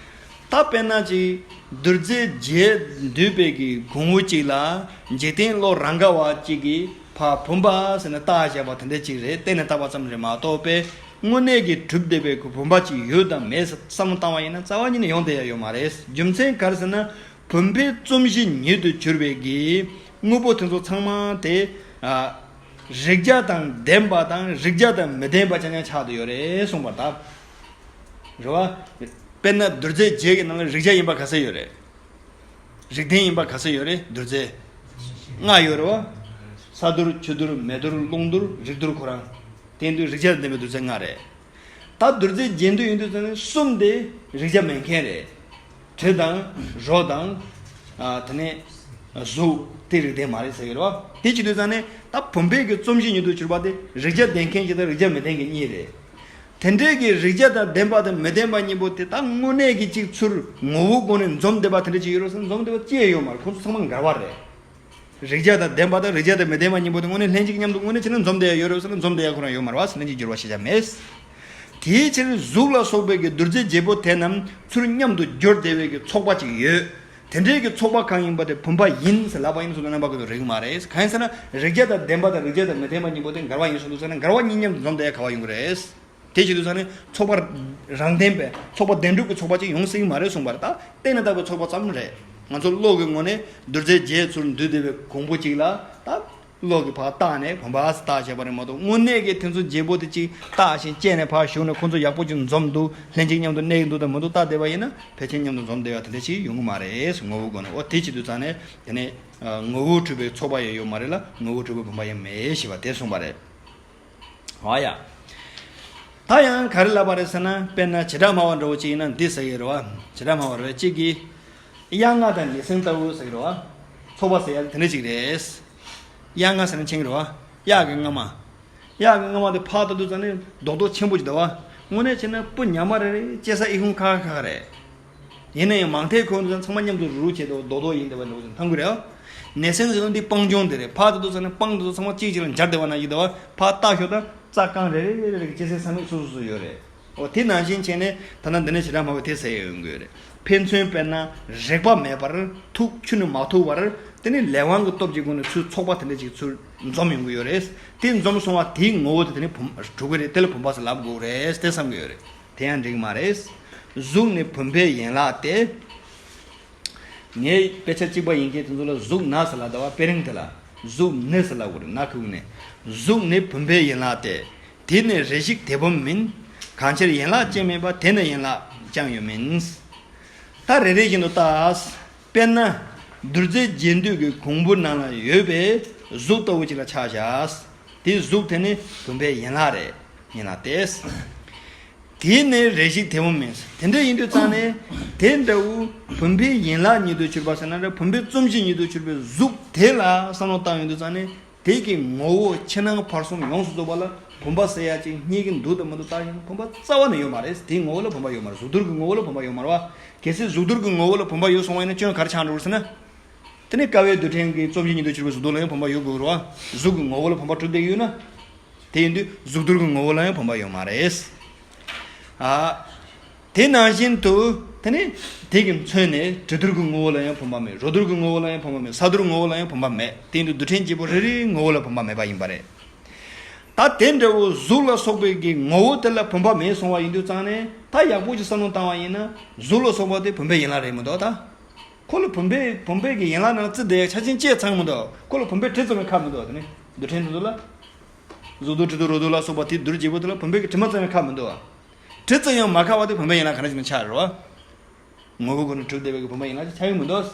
ད་དཔེར་ན་ཅིག་རྡུལ་རྫས་བརྒྱད་འདུས་པའི་གི་གོང་བུ་གཅིག་ལ་འཇིག་རྟེན་བློ་རང་ག་བ་གཅིག་གིས་ཕར་བུམ་པ་ཟེར་ནས་བཏགས་བཞག་པ་དེ་འདྲ་གཅིག་རེད། བལྟས་ནས་བཏགས་པ་ཙམ་རེད་མ་གཏོགས་པས་དངོས་གནས་ཀྱི་གྲུབ་བསྡད་པའི་གི་བུམ་པ་གཅིག་ཡོད་དམ་མེད་བསམ་བློ་བཏང་བ་ཡིན་ན་རྩ་བ་ཉིད་ནས་ཡོང་བསྡད་ཡ་ཡོད་མ་རེད། རྒྱུ་མཚན་ག་རེ་ཟེར་ན། བུམ་པའི་རྩོམ་གཞི་ཉིད་དུ་གྱུར་པའི་གི་དངོས་པོ་དེ་ཚོ་ཚང་མ་དེ། ཨ། རེག་བྱ་དང་ལྡན་པ་དང་རེག་བྱ་དང་མི་ལྡན་པ་ཆ་མཉམ་ཆགས་བསྡད་ཡོད་རེད་གསུངས་པ་ལྟར། རེད་བ། དཔེར་ན་རྡུལ་རྫས་བརྒྱད་ཀྱི་ནང་ལ་རེག་བྱ་ཡིན་པ་ག་ཚད་ཡོད་རེད། རིགས་ལྡན་ཡིན་པ་ག་ཚད་ཡོད་རེད། རྡུལ་རྫས་ལྔ་ཡོད་རེད་བ། ས་རྡུལ། ཆུ་རྡུལ། མེ་རྡུལ། རླུང་རྡུལ། རིག་རྡུལ་ཁོ་རང་། དེ་ཡིན་དུས་རེག་བྱ་དང་ལྡན་པའི་རྡུལ་རྫས་ལྔ་རེད། ད་རྡུལ་རྫས་བརྒྱད་འདུས་ཡིན་དུས་ཙམ་ནས་གསུམ་དེ་རེག་བྱ་མེད་མཁན་རེད། དྲི་དང་། རོ་དང་། ཨ། དེ་ནས་གཟུགས་དེ་རིགས་ལྡན་མ་རེད་ཟེར་གྱི་རེད་བ། དེ་བྱེད་དུས་ཙམ་ནས་ད་བུམ་པའི་གི་རྩོམ་གཞི་ཉིད་དུ་གྱུར་པ་དེ་རེག་བྱ་ལྡན་མཁན་གཅིག་དང་རེག་བྱ་མི་ལྡན་མཁན་གཉིས་རེད། དེ་འདྲའི་གི་རེག་བྱ་དང་ལྡན་པ་དང་མི་ལྡན་པ་གཉིས་པོ་དེ་ད་དངོས་གནས་ཀྱི་གཅིག་ཚུར་ངོ་བོའི་སྒོ་ནས་འཛོམས་བསྡད་པ་དེ་འདྲ་ཅིག་ཡོད་རེད་ཟེར་ན་འཛོམས་བསྡད་པ་ཅི་ཡང་ཡོད་མ་རེད། ཁོང་ཚོ་ཚང་མ་འགལ་བ་རེད། རེག་བྱ་དང་ལྡན་པ་དང་རེག་བྱ་དང་མི་ལྡན་པ་གཉིས་པོ་དེ་དངོས་གནས་ལྷན་ཅིག་མཉམ་དུ་དངོས་གནས་བྱས་ན་འཛོམས་བསྡད་ཡ་ཡོད་རེད་ཟེར་ན་འཛོམས་བསྡད་ཡ་ཁོ་རང་ཡོད་མ་རེད་བ། ལྷན་ཅིག་འགྱུར་བ་ཞེས་བྱ་མེད། དེའི་ཕྱིར་གཟུགས་ལ་སོགས་པའི་གི་རྡུལ་རྫས་བརྒྱད་པོ་དེ་རྣམས་ཚུར་མཉམ་དུ་སྦྱོར་བསྡད་པའི་གི་ཚོགས་པ་ཅིག་ཡོད། དེ་འདྲའི་གི་ཚོགས་པ་གང་ཡིན་པ་དེ་བུམ་པ་ཡིན་ཟེར་ལབ་པ་ཡིན་ན་སོ་སོའི་རྣམ་པ་ཀུན་ཏུ་རིགས་མ་རེད། གང་ཡིན་ཟེར་ན་རེག་བྱ་དང་ལྡན་པ་དང་རེག་བྱ་དང་མི་ལྡན་པ་གཉིས་པོ་དེ་འགལ་བ་ཡིན་སོང་དུས་ཙང་ན་འགལ་བ་གཉིས་མཉམ་དུ་འཛོམས་བསྡད་ཡ་ག་བ་ཡོང་གི་རེད། དེ་བྱེད་དུས་ཙང་ནས་ཚོགས་པ་རང་ལྡན་པའི་ཚོགས་པ་བདེན་གྲུབ་ཀྱི་ཚོགས་པ་ཅིག་ཡོང་སྲིད་ཀྱི་མ་རེད་གསུངས་པ་རེད། ད་བལྟས་ནས་བཏགས་པའི་ཚོགས་པ་ཙམ་རེད། ང་ཚོ་བློ་གི་ངོས་ནས་རྡུལ་རྫས་བརྒྱད་ཚུར་འདུས་བསྡད་པའི་གོང་བུ་གཅིག་ལ་ད་བློ་གིས་ཕར་བཏགས་ནས་བུམ་པ་ཟེར་བཏགས་བྱས་པ་རེད་མ་གཏོགས་དངོས་གནས་ཀྱི་དེ་ཚོ་བརྒྱད་པོ་དེ་གཅིག་བཏགས་ཤིང་བཅད་ནས་ཕར་ཞུགས་ནས་ཁོང་ཚོ་ཡག་པོ་ཅིག་འཛོམས་འདུག་ལྷན་ཅིག་མཉམ་དུ་གནས་ཀྱི་འདུག་དང་མི་འདུག་བལྟ་བསྡད་པ་ཡིན་ན་ཕལ་ཆེར་མཉམ་དུ་འཛོམས་བསྡད་པ་དེ་འདྲ་ཞིག་ཡོང་གི་མ་རེད། ངོ་བོའི་སྒོ་ནས། འོ་དེ་བྱེད་དུས་ཙང་ནས་དེ་ནས་ངོ་བོས་གྲུབ་པའི་ཚོགས་པ་ཡང་ཡོད་མ་རེད་ལ་ངོ་བོས་གྲུབ་པའི་བུམ་པ་ཡང་མེད་ཞེས་པ་དེ་གསུངས་པ་རེད། འོ་ཡ། ད་ཡང་ག་རེ་ལབ་པ་རེད་ཟེར་ན། དཔེར་ན་བྱེ་བྲག་སྨྲ་བ་འདྲ་བོ་ཅིག་ཡིན་ན་འདི་ཟེར་གྱི་རེད་བ། བྱེ་བྲག་སྨྲ་བ་རེད་བ་གཅིག་གིས། གཡག་རྔ་དང་ཉི་ཟེར་ལྟ་བུ་ཟེར་གྱི་རེད་ ཚོགས་པ་ཟེར་ཡ་དེ་འདྲ་ཅིག་རེད། གཡག་རྔ་ཟེར་ན་མཁྱེན་གྱི་རེད་བ། གཡག་གི་རྔ་མ། གཡག་གི་རྔ་མ་དེ་ཕར་ལྟ་དུས་ཙང་ནས་རྡོག་རྡོག་ཆེན་པོ་ཅིག་འདུག་བ། དངོས་གནས་བྱས་ན་སྤུ་ཉག་མ་རེ་རེ་བཅད་ས་ཨི་ཁུང་ཁ་ཁ་ཁ་རེད། ཡིན་ན་ཡང་མང་ཐལ་ཁོ་ཚང་མ་མཉམ་དུ་རུག་རུག་བྱས་འདུག་རྡོག་རྡོག་ཡིན་བསྡད་པ་འདྲ་བོ་ཅིག་མཐོང་གི་རེད། ནེ་སན་ཟེར་ན་འདི་སྤང་ལྗོངས་དེ་རེད། ཕར་ལྟ་དུས་ཙང་ནས་སྤང་དེ་ཚོ་ཚང་མ་གཅིག་གཅིག་ལ་འབྱར་བསྡད་པ་ནང་བཞིན་འདུག་བ། ཕར་ལྟ་ཞོར་དང་རྩྭ་རྐང་རེ་རེ་རེ་རེ་གི་སྐྱེ་སའི་ས་མིག་སོ་སོ་སོ་ཡོད་རེད། འོ་དེ་ནང་བཞིན་བྱས་ནས་ད་ལྟ་འདི་ནས་ཞེ་དྲག་མང་པོ་དེ་ཟེར་ཡོང་གི་ཡོད་རེད། ཕན་ཚུན་དཔེར་ན་རེག་པ་མེད་པར་ཐུག་ཆུ་ནི་མ་ཐུག་པར་དེ་ནི་ལས་དབང་གི་སྟོབས་ཀྱི་སྒོ་ནས་ཚུར་ཚོགས་པ་དེ་འདྲ་ཅིག་ཚུར་འཛོམས་ཡོང་གི་ཡོད་རེད། དེ་འཛོམས་སོང་བ་དེའི་ངོ་བོ་དེ་དེ་ནི་བུམ་གྲུབ་ཀྱི་རེད། དེ་ལ་བུམ་པ་ཟེར་ལབ་དགོས་རེད་དེ་བསམ་གྱི་ཡོད་རེད། དེ་ཡང་འགྲིག་མ་རེད། གཟུགས་ནི་བུམ་པའི་ཡན་ལག་སྟེ། ངའི་དཔེ་ཆ་གཅིག་པ་ཡིན་མཁན་དེ་ཚོ་ལ་གཟུགས་ན་ཟེར་ལབ་ད་བ། དཔེ་རིང་དེ་ལ་གཟུགས་ནི་ཟེར་ལབ་དགོས་རེད། ན་ཁུག་ནས། གཟུགས་ནི་བུམ་པའི་ཡན་ལག་སྟེ། དེ་ནི་རེ་ཞིག་དེ་བུམ་མིན། གང་ཕྱིར་ཡན་ལག་ཅན་མིན་པ། དེ་ནི་ཡན་ལག་ཀྱང་ཡོད་མིན། ད་རེ་རེ་བཞིན་དུ་ལྟ། དཔེར་ན། རྡུལ་རྫས་བརྒྱད་འདུས་ཀྱི་གོང་བུ་ནང་ལ་ཡོད་པའི་གཟུགས་ལྟ་བུ་ཅིག་ལ་ཆ་བཞག་དེའི་གཟུགས་དེ་ནི་བུམ་པའི་ཡན་ལག་རེད། ཡན་ལག་སྟེ། དེ་ནི་རེ་ཞིག་དེ་བུམ་མིན། དེ་འདྲ་ཡིན་དུས་ཙང་ནས་དེ་འདྲ་བོ་བུམ་པའི་ཡན་ལག་ཉིད་དུ་གྱུར་པ་ཟེར་ན་འདྲ། བུམ་པའི་རྩོམ་གཞི་ཉིད་དུ་གྱུར་པའི་གཟུགས་དེ་ལ་བསམ་བློ་བཏང་ཡོང་དུས་ཙང་ནས་དེ་གི་ངོ་བོ་ཕྱི་ནང་བར་གསུམ་ཡོངས་སུ་རྫོགས་པ་ལ་བུམ་པ་ཟེར་ཡ་ཅིག་རྙེད་ཀྱི་འདུག་དང་མི་འདུག་བལྟ་ཡིན་ན་བུམ་པ་རྩ་བ་ནས་ཡོད་མ་རེད། དེའི་ངོ་བོ་ལ་བུམ་པ་ཡོད་མ་རེད། གཟུགས་སྡུད་ཀྱི་ངོ་བོ་ལ་བུམ་པ་ཡོད་མ་རེད་བ། གལ་སྲིད་གཟུགས་སྡུད་ཀྱི་ངོ་བོ་ལ་བུམ་པ་ཡོད་སོང་བ་ཡིན་ན་སྐྱོན་ག་རེ་ཆགས་འགྲོ་ཟེར་ན། དེ་ནས་ཀ་བའི་རྡུལ་ཕྲན་གྱི་རྩོམ་གཞི་ཉིད་དུ་གྱུར་པའི་གཟུགས་སྡུད་ལ་ཡང་བུམ་པ་ཡོད་དགོས་རེད་བ། གཟུགས་ཀྱི་ངོ་བོ་ལ་བུམ་པ་གྲུབ་བསྡད་ཀྱི་ཡོད་ན། དེ་ཡིན་དུས་གཟུགས་སྡུད་ཀྱི་ངོ་བོ་ལ་ཡང་བུམ་པ་ཡོད་མ་རེད། ཨ། དེ་ནང་བཞིན་དུ་དེ་ནི་དེ་གི་མཚོན་ནས་དྲི་སྡུད་ཀྱི་ངོ་བོ་ལ་ཡང་བུམ་པ་མེད། རོ་སྡུད་ཀྱི་ངོ་བོ་ལ་ཡང་བུམ་པ་མེད། ས་སྡུད་ངོ་བོ་ལ་ཡང་བུམ་པ་མེད། དེ་ཡིན་དུས་རྡུལ་ཕྲན་བརྒྱད་པོ་རེ་རེའི་ངོ་བོ་ལ་བུམ་པ་མེད་པ་ཡིན་པ་རེད། ད་དེ་འདྲ་བོ་གཟུགས་ལ་སོགས་པའི་གི་ངོ་བོ་དེ་ལ་བུམ་པ་མེད་སོང་བ་ཡིན་དུས་ཙང་ནས་ད་ཡག་པོ་ཅིག་བསམ་བློ་བཏང་བ་ཡིན་ན་གཟུགས་ལ་སོགས་པ་དེ་བུམ་པའི་ཡན་ལག་རེད་མི་འདུག་ད། ཁོ་ལ་བུམ་པའི་བུམ་པའི་གི་ཡན་ལག་ནང་རྩི་བསྡད་ཡ་ཆ་ཆེན་ཅི་ཡང་ཚང་མི་འདུག་ཁོ་ལ་བུམ་པའི་དྲི་ཙམ་ཡང་ཁ་མི་འདུག་དེ་ནི་རྡུལ་ཕྲན་དེ་ཚོ་ལ། གཟུགས་སྡུད་དྲི་སྡུད་རོ་སྡུད་ལ་སོགས་པ་དེ་རྡུལ་བརྒྱད་པོ་དེ་ལ་བུམ་པའི་གི་དྲི་མ་ཙམ་ཡང་ཁ་མི་འདུག་དྲི་ཙམ་ཡང་མ་ཁ་བ་དེ་བུམ་པའི་ཡན་ལག་ག་འདྲ་ཞིག་ན་ཆགས་རེད་བ། ངོ་བོ་ཁོ་ནས་གྲུབ་བསྡད་པའི་གི་བུམ་པ་ཡན་ལག་ཅིག་ཆགས་ཀྱི་མི་འདུག་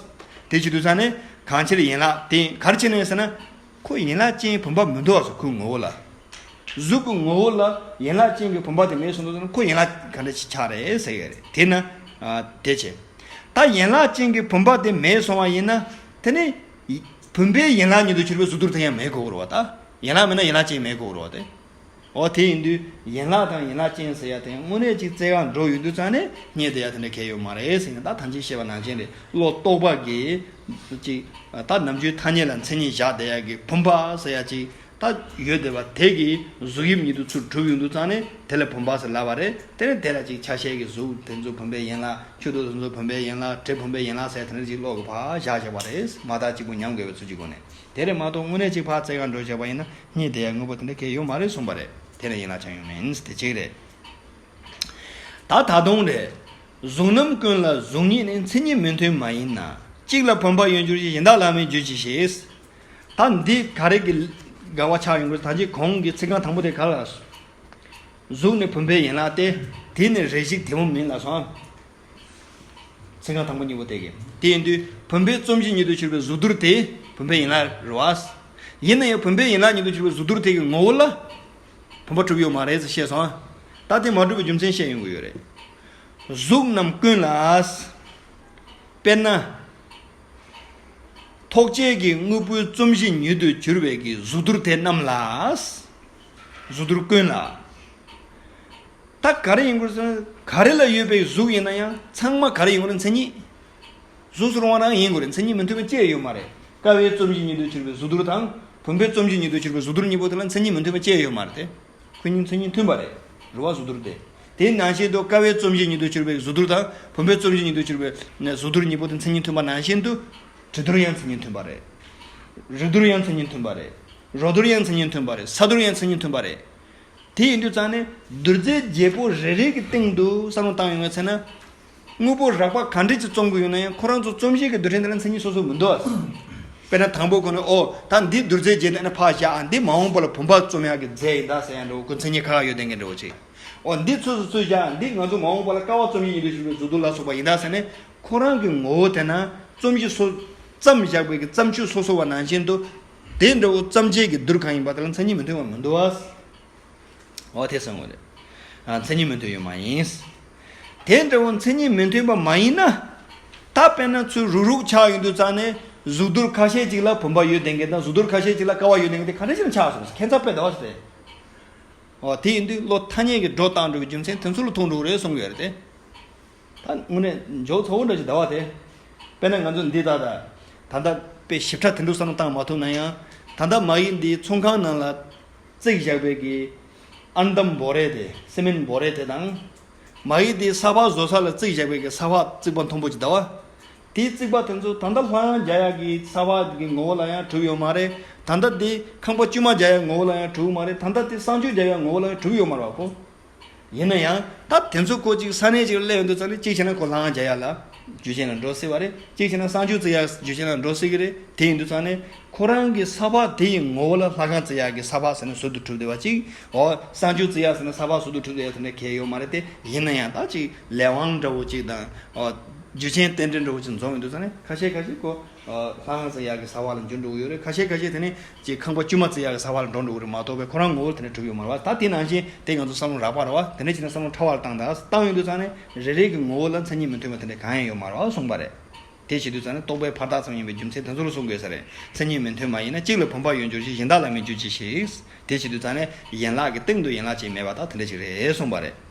དེ་བྱེད་དུས་ཙང་ནས་གང་ཕྱིར་ཡན་ལག་དེ་ག་རེ་བྱས་ནས་ཟེར་ན། ཁོ་ཡན་ལག་ཅན་བུམ་པ་མི་འདུག་ཟེར། ཁོའི་ངོ་བོ་ལ། གཟུགས་ཀྱི་ངོ་བོ་ལ་ཡན་ལག་ཅན་གྱི་བུམ་པ་དེ་མེད་སོང་དུས་ཙང་ནས་ཁོ་ཡན་ལག་ག་འདྲ་ཞིག་ཆགས་རེད་ཟེར་གི་རེད། དེས་ན། ཨ། དེ་བྱས། ད་ཡན་ལག་ཅན་གྱི་བུམ་པ་དེ་མེད་སོང་བ་ཡིན་ན། དེ་ནི་བུམ་པའི་ཡན་ལག་ཉིད་དུ་གྱུར་པའི་གཟུགས་སྡུད་དེ་ཡང་མེད་དགོས་རེད་བ་ད། ཡན་ལག་མེད་ན་ཡན་ལག་ཅན་མེད་དགོས་རེད་བ་དེ། འོ་དེ་ཡིན་དུས་ཡན་ལག་དང་ཡན་ལག་ཅན་ཟེར་ཡ་དེ་དངོས་གནས་ཅིག་རྩལ་ཁ་འགྲོ་ཡོང་དུས་ཙང་ནས་རྙེད་བསྡད་ཡ་དེ་འདྲ་གལ་ཡོད་མ་རེད་ཟེར་ནས། ད་ཐམས་ཅད་ཤེས་པ་ནང་བཞིན་རེད། བློ་རྟོག་པ་གིས་ཅིག་ད་ནམ་རྒྱུན་ཐ་སྙད་ལ་མཚན་ཉིད་བཞག་བསྡད་ཡ་གི་བུམ་པ་ཟེར་ཡ་ཅིག་ད་ཡོད་བསྡད་པ་དེ་གིས་གཟུགས་དབྱིབས་ཉིད་དུ་ཚུར་གྲུབ་ཡོང་དུས་ཙང་ནས་དེ་ལ་བུམ་པ་ཟེར་ལབ་པ་རེད། དེ་ནས་དེ་ལ་ཅིག་ཆ་ཤས་ཀྱི་གཟུགས་དེ་ཚོ་བུམ་པའི་ཡན་ལག་ཆུ་རྡུལ་དེ་ཚོ་བུམ་པའི་ཡན་ལག་དྲི་བུམ་པའི་ཡན་ལག་ཟེར་དེ་འདྲ་ཅིག་བློ་གི་ཕར་བཞག་བཞག་པ་རེད། མ་བརྟགས་གཅིག་པུ་ཉམས་དགོས་པའི་ཚུལ་གྱི་སྒོ་ནས། དེ་རེད་མ་གཏོགས་དངོས་གནས་གཅིག་ཕར་རྩལ་ཁ་འགྲོ་བྱས་པ་ཡིན་ན་རྙེད་བསྡད་ཡ་དངོས་པོ་དེ་འདྲ་གལ་ཡོད་མ་རེད་གསུངས་པ་རེད། དེ་ལ་ཡན་ལག་ཅན་ཡོད་མིན་དེ་གཅིག་རེད། ད་ད་དུང་རེད། གཟུགས་རྣམས་ཀུན་ལ་གཟུགས་ཉིད་ནི། མཚན་ཉིད་མི་མཐུན་མ་ཡིན་ན། གཅིག་ལ་བུམ་པ་ཡོད་འགྱུར་ཞེས། གཞན་དག་ལ་མིན་བརྗོད་ཅི་ཞེས། ད་འདི་ག་རེ་གི་འགལ་བ་ཆགས་ཡོང་གི་རེད། ད་ཅི་གོང་གི་ཚིག་རྐང་དང་པོ་དེ་ག་ལ། གཟུགས་ནི་བུམ་པའི་ཡན་ལག་སྟེ། དེ་ནི་རེ་ཞིག་དེ་བུམ་མིན་ལ་སོང་། ཚིག་རྐང་དང་པོ་གཉིས་པོ་དེ་གི། དེ་ཡིན་དུས་བུམ་པའི་རྩོམ་གཞི་ཉིད་དུ་གྱུར་པའི་གཟུགས་སྡུད་དེ་བུམ་པའི་ཡན་ལག་རེད་བ། ཡིན་ན་ཡང་བུམ་པའི་ཡན་ལག་ཉིད་དུ་གྱུར་པའི་གཟུགས་སྡུད་དེ་གི་ངོ་བོ་ལ་བུམ་པ་གྲུབ་ཡོད་མ་རེད་ཟེར་བཤད་སོང་། ད་དེ་མ་གྲུབ་པའི་རྒྱུ་མཚན་བཤད་ཡོང་གི་ཡོད་རེད། གཟུགས་རྣམས་ཀུན་ལ། དཔེར་ན། ཐོགས་བཅས་ཀྱི་དངོས་པོའི་རྩོམ་གཞི་ཉིད་དུ་གྱུར་པའི་གི་གཟུགས་སྡུད་དེ་རྣམས་ལ། གཟུགས་སྡུད་ཀུན་ལ། ད་ག་རེ་ཡིན་དགོས་ཟེར་ན། ག་རེ་ལ་ཡོད་པའི་གཟུགས་ཡིན་ན་ཡང་ཚང་མ་ག་རེ་ཡིན་དགོས་རེད། མཚན་ཉིད། གཟུགས་སུ་རུང་བ་རང་ཡིན་དགོས་རེད། མཚན་ཉིད་མི་མཐུན་པ་ཅི་ཡང་ཡོད་མ་རེད། ཀ་བའི་རྩོམ་གཞི་ཉིད་དུ་གྱུར་པའི་གཟུགས་སྡུད་དང་བུམ་པའི་རྩོམ་གཞི་ཉིད་དུ་གྱུར་པའི་གཟུགས་སྡུད་གཉིས་པོ་དེ་ལ་མཚན་ཉིད་མི་མཐུན་པ་ཅི་ཡང་ཡོད་མ་རེད་དེ། ཁོ་གཉིས་མཚན་ཉིད་མཐུན་པ་རེད། རེད་བ། གཟུགས་སྡུད་དེ། དེ་ནང་བཞིན་དུ་ཀ་བའི་རྩོམ་གཞི་ཉིད་དུ་གྱུར་པའི་གཟུགས་སྡུད་དང་བུམ་པའི་རྩོམ་གཞི་ཉིད་དུ་གྱུར་པའི་གཟུགས་སྡུད་གཉིས་པོ་དེ་མཚན་ཉིད་མཐུན་པ་ནང་བཞིན་དུ། དྲི་སྡུད་ཡང་མཚན་ཉིད་མཐུན་པ་རེད། རེག་སྡུད་ཡང་མཚན་ཉིད་མཐུན་པ་རེད། རོ་སྡུད་ཡང་མཚན་ཉིད་མཐུན་པ་རེད། ས་སྡུད་ཡང་མཚན་ཉིད་མཐུན་པ་རེད། དེ་ཡིན་དུས་ཙང་ནས་རྡུལ་རྫས་བརྒྱད་པོ་རེ་རེ་གི་སྟེང་དུ་བསམ་བློ་བཏང་ཡོང་བའི་ཚེ་ན། དངོས་པོ་རགས་པ་ག་འདྲ་ཅིག་རྩོམ་དགོས་ཡོད་ན་ཡང་ཁོ་རང་ཚོ་རྩོམ་གཞི་གི་རྡུལ་ཕྲན་དེ་ལ་མཚན་ཉིད་སོ་སོ་མི་འདུག་ཨ། དཔེར་ན་དང་པོ་ཁོ་ནས་ཨོ་ད་འདི་རྡུལ་རྫས་བརྒྱད་དེ་ནས་ཕར་བཞག་ཨ། འདི་མ་འོངས་པ་ལ་བུམ་པ་རྩོམ་ཡག་གི་རྫས་ཡིན་ད་ཟེར་ཡང་འགྲོ་ཁོ་མཚན་ཉིད་ཁ་ཁ་ཡོད་བསྡད་མཁན་འདྲ་བོ་ཅིག་ཨོ་འདི་ཚོ་སོ་སོས་བཞག་འདི་ང་ཚོ་མ་འོངས་པ་ལ་ཀ་བ་རྩོམ་གཞི་ཉིད་དུ་གྱུར་པའི་གཟུགས་སྡུད་ལ་སོགས་པ་ཡིན་ད་ཟེར་ནས་ཁོ་རང་གི་ངོ་བོ་དེ་ན་རྩོམ་གཞི་སོ་བརྩམས་བཞག་པའི་གི་བརྩམས་ཆོས་སོ་སོ་བ་ནང་བཞིན་དུ། དེ་འདྲ་བོ་བརྩམས་བྱའི་གི་རྡུལ་གང་ཡིན་པ་དེ་ལ་མཚན་ཉིད་མི་མཐུན་པ་མི་འདུག་ཨ། འོ་དེ་གསུང་གི་རེད། ཨ། མཚན་ཉིད་མི་མཐུན་ཡོད་མ་ཡིན། དེ་འདྲ་བོ་མཚན་ཉིད་མི་མཐུན་པ་མ་ཡིན་ན། ད་དཔེར་ན་ཚུར་རུག་རུག་ཆགས་ཡོང་དུས་ཙང་ནས་ གཟུགས་འདུལ་ཁ་ཤས་ཅིག་ལ་བུམ་པ་ཡོད་བསྡད་མཁན་དང་གཟུགས་འདུལ་ཁ་ཤས་ཅིག་ལ་ཀ་བ་ཡོད་བསྡད་མཁན་དེ་ག་འདྲ་ཞིག་ལ་ཆགས་སོང་ཟེར། ཁྱད་མཚར་དཔེ་འདྲ་བ་ཞིག་རེད། འོ་དེ་ཡིན་དུས་བློ་ཐ་སྙད་ཀྱི་སྒྲོ་བཏགས་འགྲོ་གི་རྒྱུ་མཚན་དེ་ཚོ་ལ་ཐུག་འགྲོ་གི་རེད་གསུང་གི་ཡོད་རེད་དེ། ད་དངོས་གནས་འཇོག་ཚ་བོ་འདྲ་ཞིག་འདྲ་བ་དེ། དཔེར་ན་ང་ཚོ་འདི་ད་ད། ད་ལྟ་དཔེ་ཞིབ་ཕྲ་དེ་འདྲ་བསམ་བློ་བཏང་མ་ཐུབ་ན་ཡང་། ད་ལྟ་མ་ཡིག་འདི་ཚོང་ཁང་ནང་ལ་བརྩིགས་བཞག་པའི་གི་ཨར་འདམ་བོ་རེ་དེ། སི་མེན་བོ་རེ་དེ་དང་། མ་ཡིག་འདི་ས་ཕག་བཟོ་ས་ལ་བརྩིགས་བཞག་པའི་གི་ས་ཕག་རྩིག་པ་མཐོན་པོ་ཅིག་འདྲ་བ། དེའི་རྩིག་པ་དེ་ཚོ་ད་ལྟ་ལྷ་ཁང་རྒྱག་ཡག་གི་ས་ཕག་གི་ངོ་བོ་ལ་ཡང་གྲུབ་ཡོད་མ་རེད། ད་ལྟ་འདི་ཁང་པ་བཅུ་མ་རྒྱག་ཡག་ངོ་བོ་ལ་ཡང་གྲུབ་མ་རེད། ད་ལྟ་འདི་གསང་སྤྱོད་རྒྱག་ཡག་ངོ་བོ་ལ་ཡང་གྲུབ་ཡོད་མ་རེད་བ་ཁོ། ཡིན་ན་ཡང་ད་དེ་ཚོ་ཁོ་གཅིག་ས་གནས་གཅིག་ལ་སླེབས་ཡོང་དུས་ཙང་ནས། གཅིག་བྱས་ན་ཁོ་ལྷ་ཁང་རྒྱག་ཡག་ལ་རྒྱུ་རྐྱེན་ལ་འགྲོ་སྲིད་པ་རེད། གཅིག་བྱས་ན་གསང་སྤྱོད་བརྩི་ཡག་རྒྱུ་རྐྱེན་ལ་འགྲོ་སྲིད་ཀྱི་རེད། དེ་ཡིན་དུས་ཙང་ནས་ཁོ་རང་གི་ས་ཕག་དེ་ཡི་ངོ་བོ་ལ་ལྷ་ཁང་བརྩི་ཡག་གི་ས་ཕག་ཟེར་ནས་ཟུར་དུ་གྲུབ་བསྡད་པ་གཅིག་འོ་གསང་སྤྱོད་བརྩི་ཡག་ཟེར་ནས་ས་ཕག་ཟུར་དུ་གྲུབ་བསྡད་ཡག་དེ་འདྲ་གང་ཡང་ཡོད་མ་རེད་དེ། ཡིན་ན་ཡང་ད་ཅིག་ལས་དབང་འདྲ་བོ་ཅིག་དང་། འོ་རྒྱུ་རྐྱེན་རྟེན་འབྲེལ་འདྲ་བོ་ཅིག་འཛོམས་ཡོང་དུས་ཙང་ནས་ཁ་ཤས་ཁ་ཤས་ཁོ་ལྷ་ཁང་བརྩི་ཡག་གི་ས་ཕག་ལ་འགྱུར་འགྲོ་གི་ཡོད་རེད། ཁ་ཤས་ཁ་ཤས་དེ་ནས་ཅིག་ཁང་པ་བཅུ་མ་བརྩི་ཡག་གི་ས་ཕག་ལ་འགྲོ་འགྲོ་གི་རེད་མ་གཏོགས་པའི་ཁོ་རང་ངོ་བོ་དེ་འདྲ་གྲུབ་ཡོད་མ་རེད་བ། ད་དེ་ནང་བཞིན་དེ་ང་ཚོ་བསམ་བློ་རགས་པ་རེད་བ། དེ་འདྲ་བྱས་ན་བསམ་བློ་ཕྲ་བ་ལ་བཏང་དང་བཏང་ཡོང་དུས་ཙང་ནས་རེ་རེ་གི་ངོ་བོ་ལ་མཚན་ཉིད་མི་མཐུན་པ་དེ་འདྲ་གང་ཡང་ཡོད་མ་རེད་བ་གསུངས་པ་རེད། དེ་བྱེད་དུས་ཙང་ནས་རྟོག་པའི་ཕར་རྟགས་ཙམ་ཡིན་པའི་རྒྱུ་མཚན་དེ་ཚོ་ལ་གསུང་དགོས་ས་རེད། མཚན་ཉིད་མི་མཐུན་མ་ཡིན་ན། གཅིག་ལ་བུམ་པ་ཡོད་འགྱུར་ཞིང་། གཞན་དག་ལ་མི་འགྱུར་གྱི་ཞེས། དེ་བྱེད་དུས་ཙང་ནས་ཡན་ལག་གི་སྟེང་དུ་ཡན་ལག་ཅིག་མེད་པ་དང་དེ་འདྲ་ཅིག་རེད་གསུངས་པ་རེད།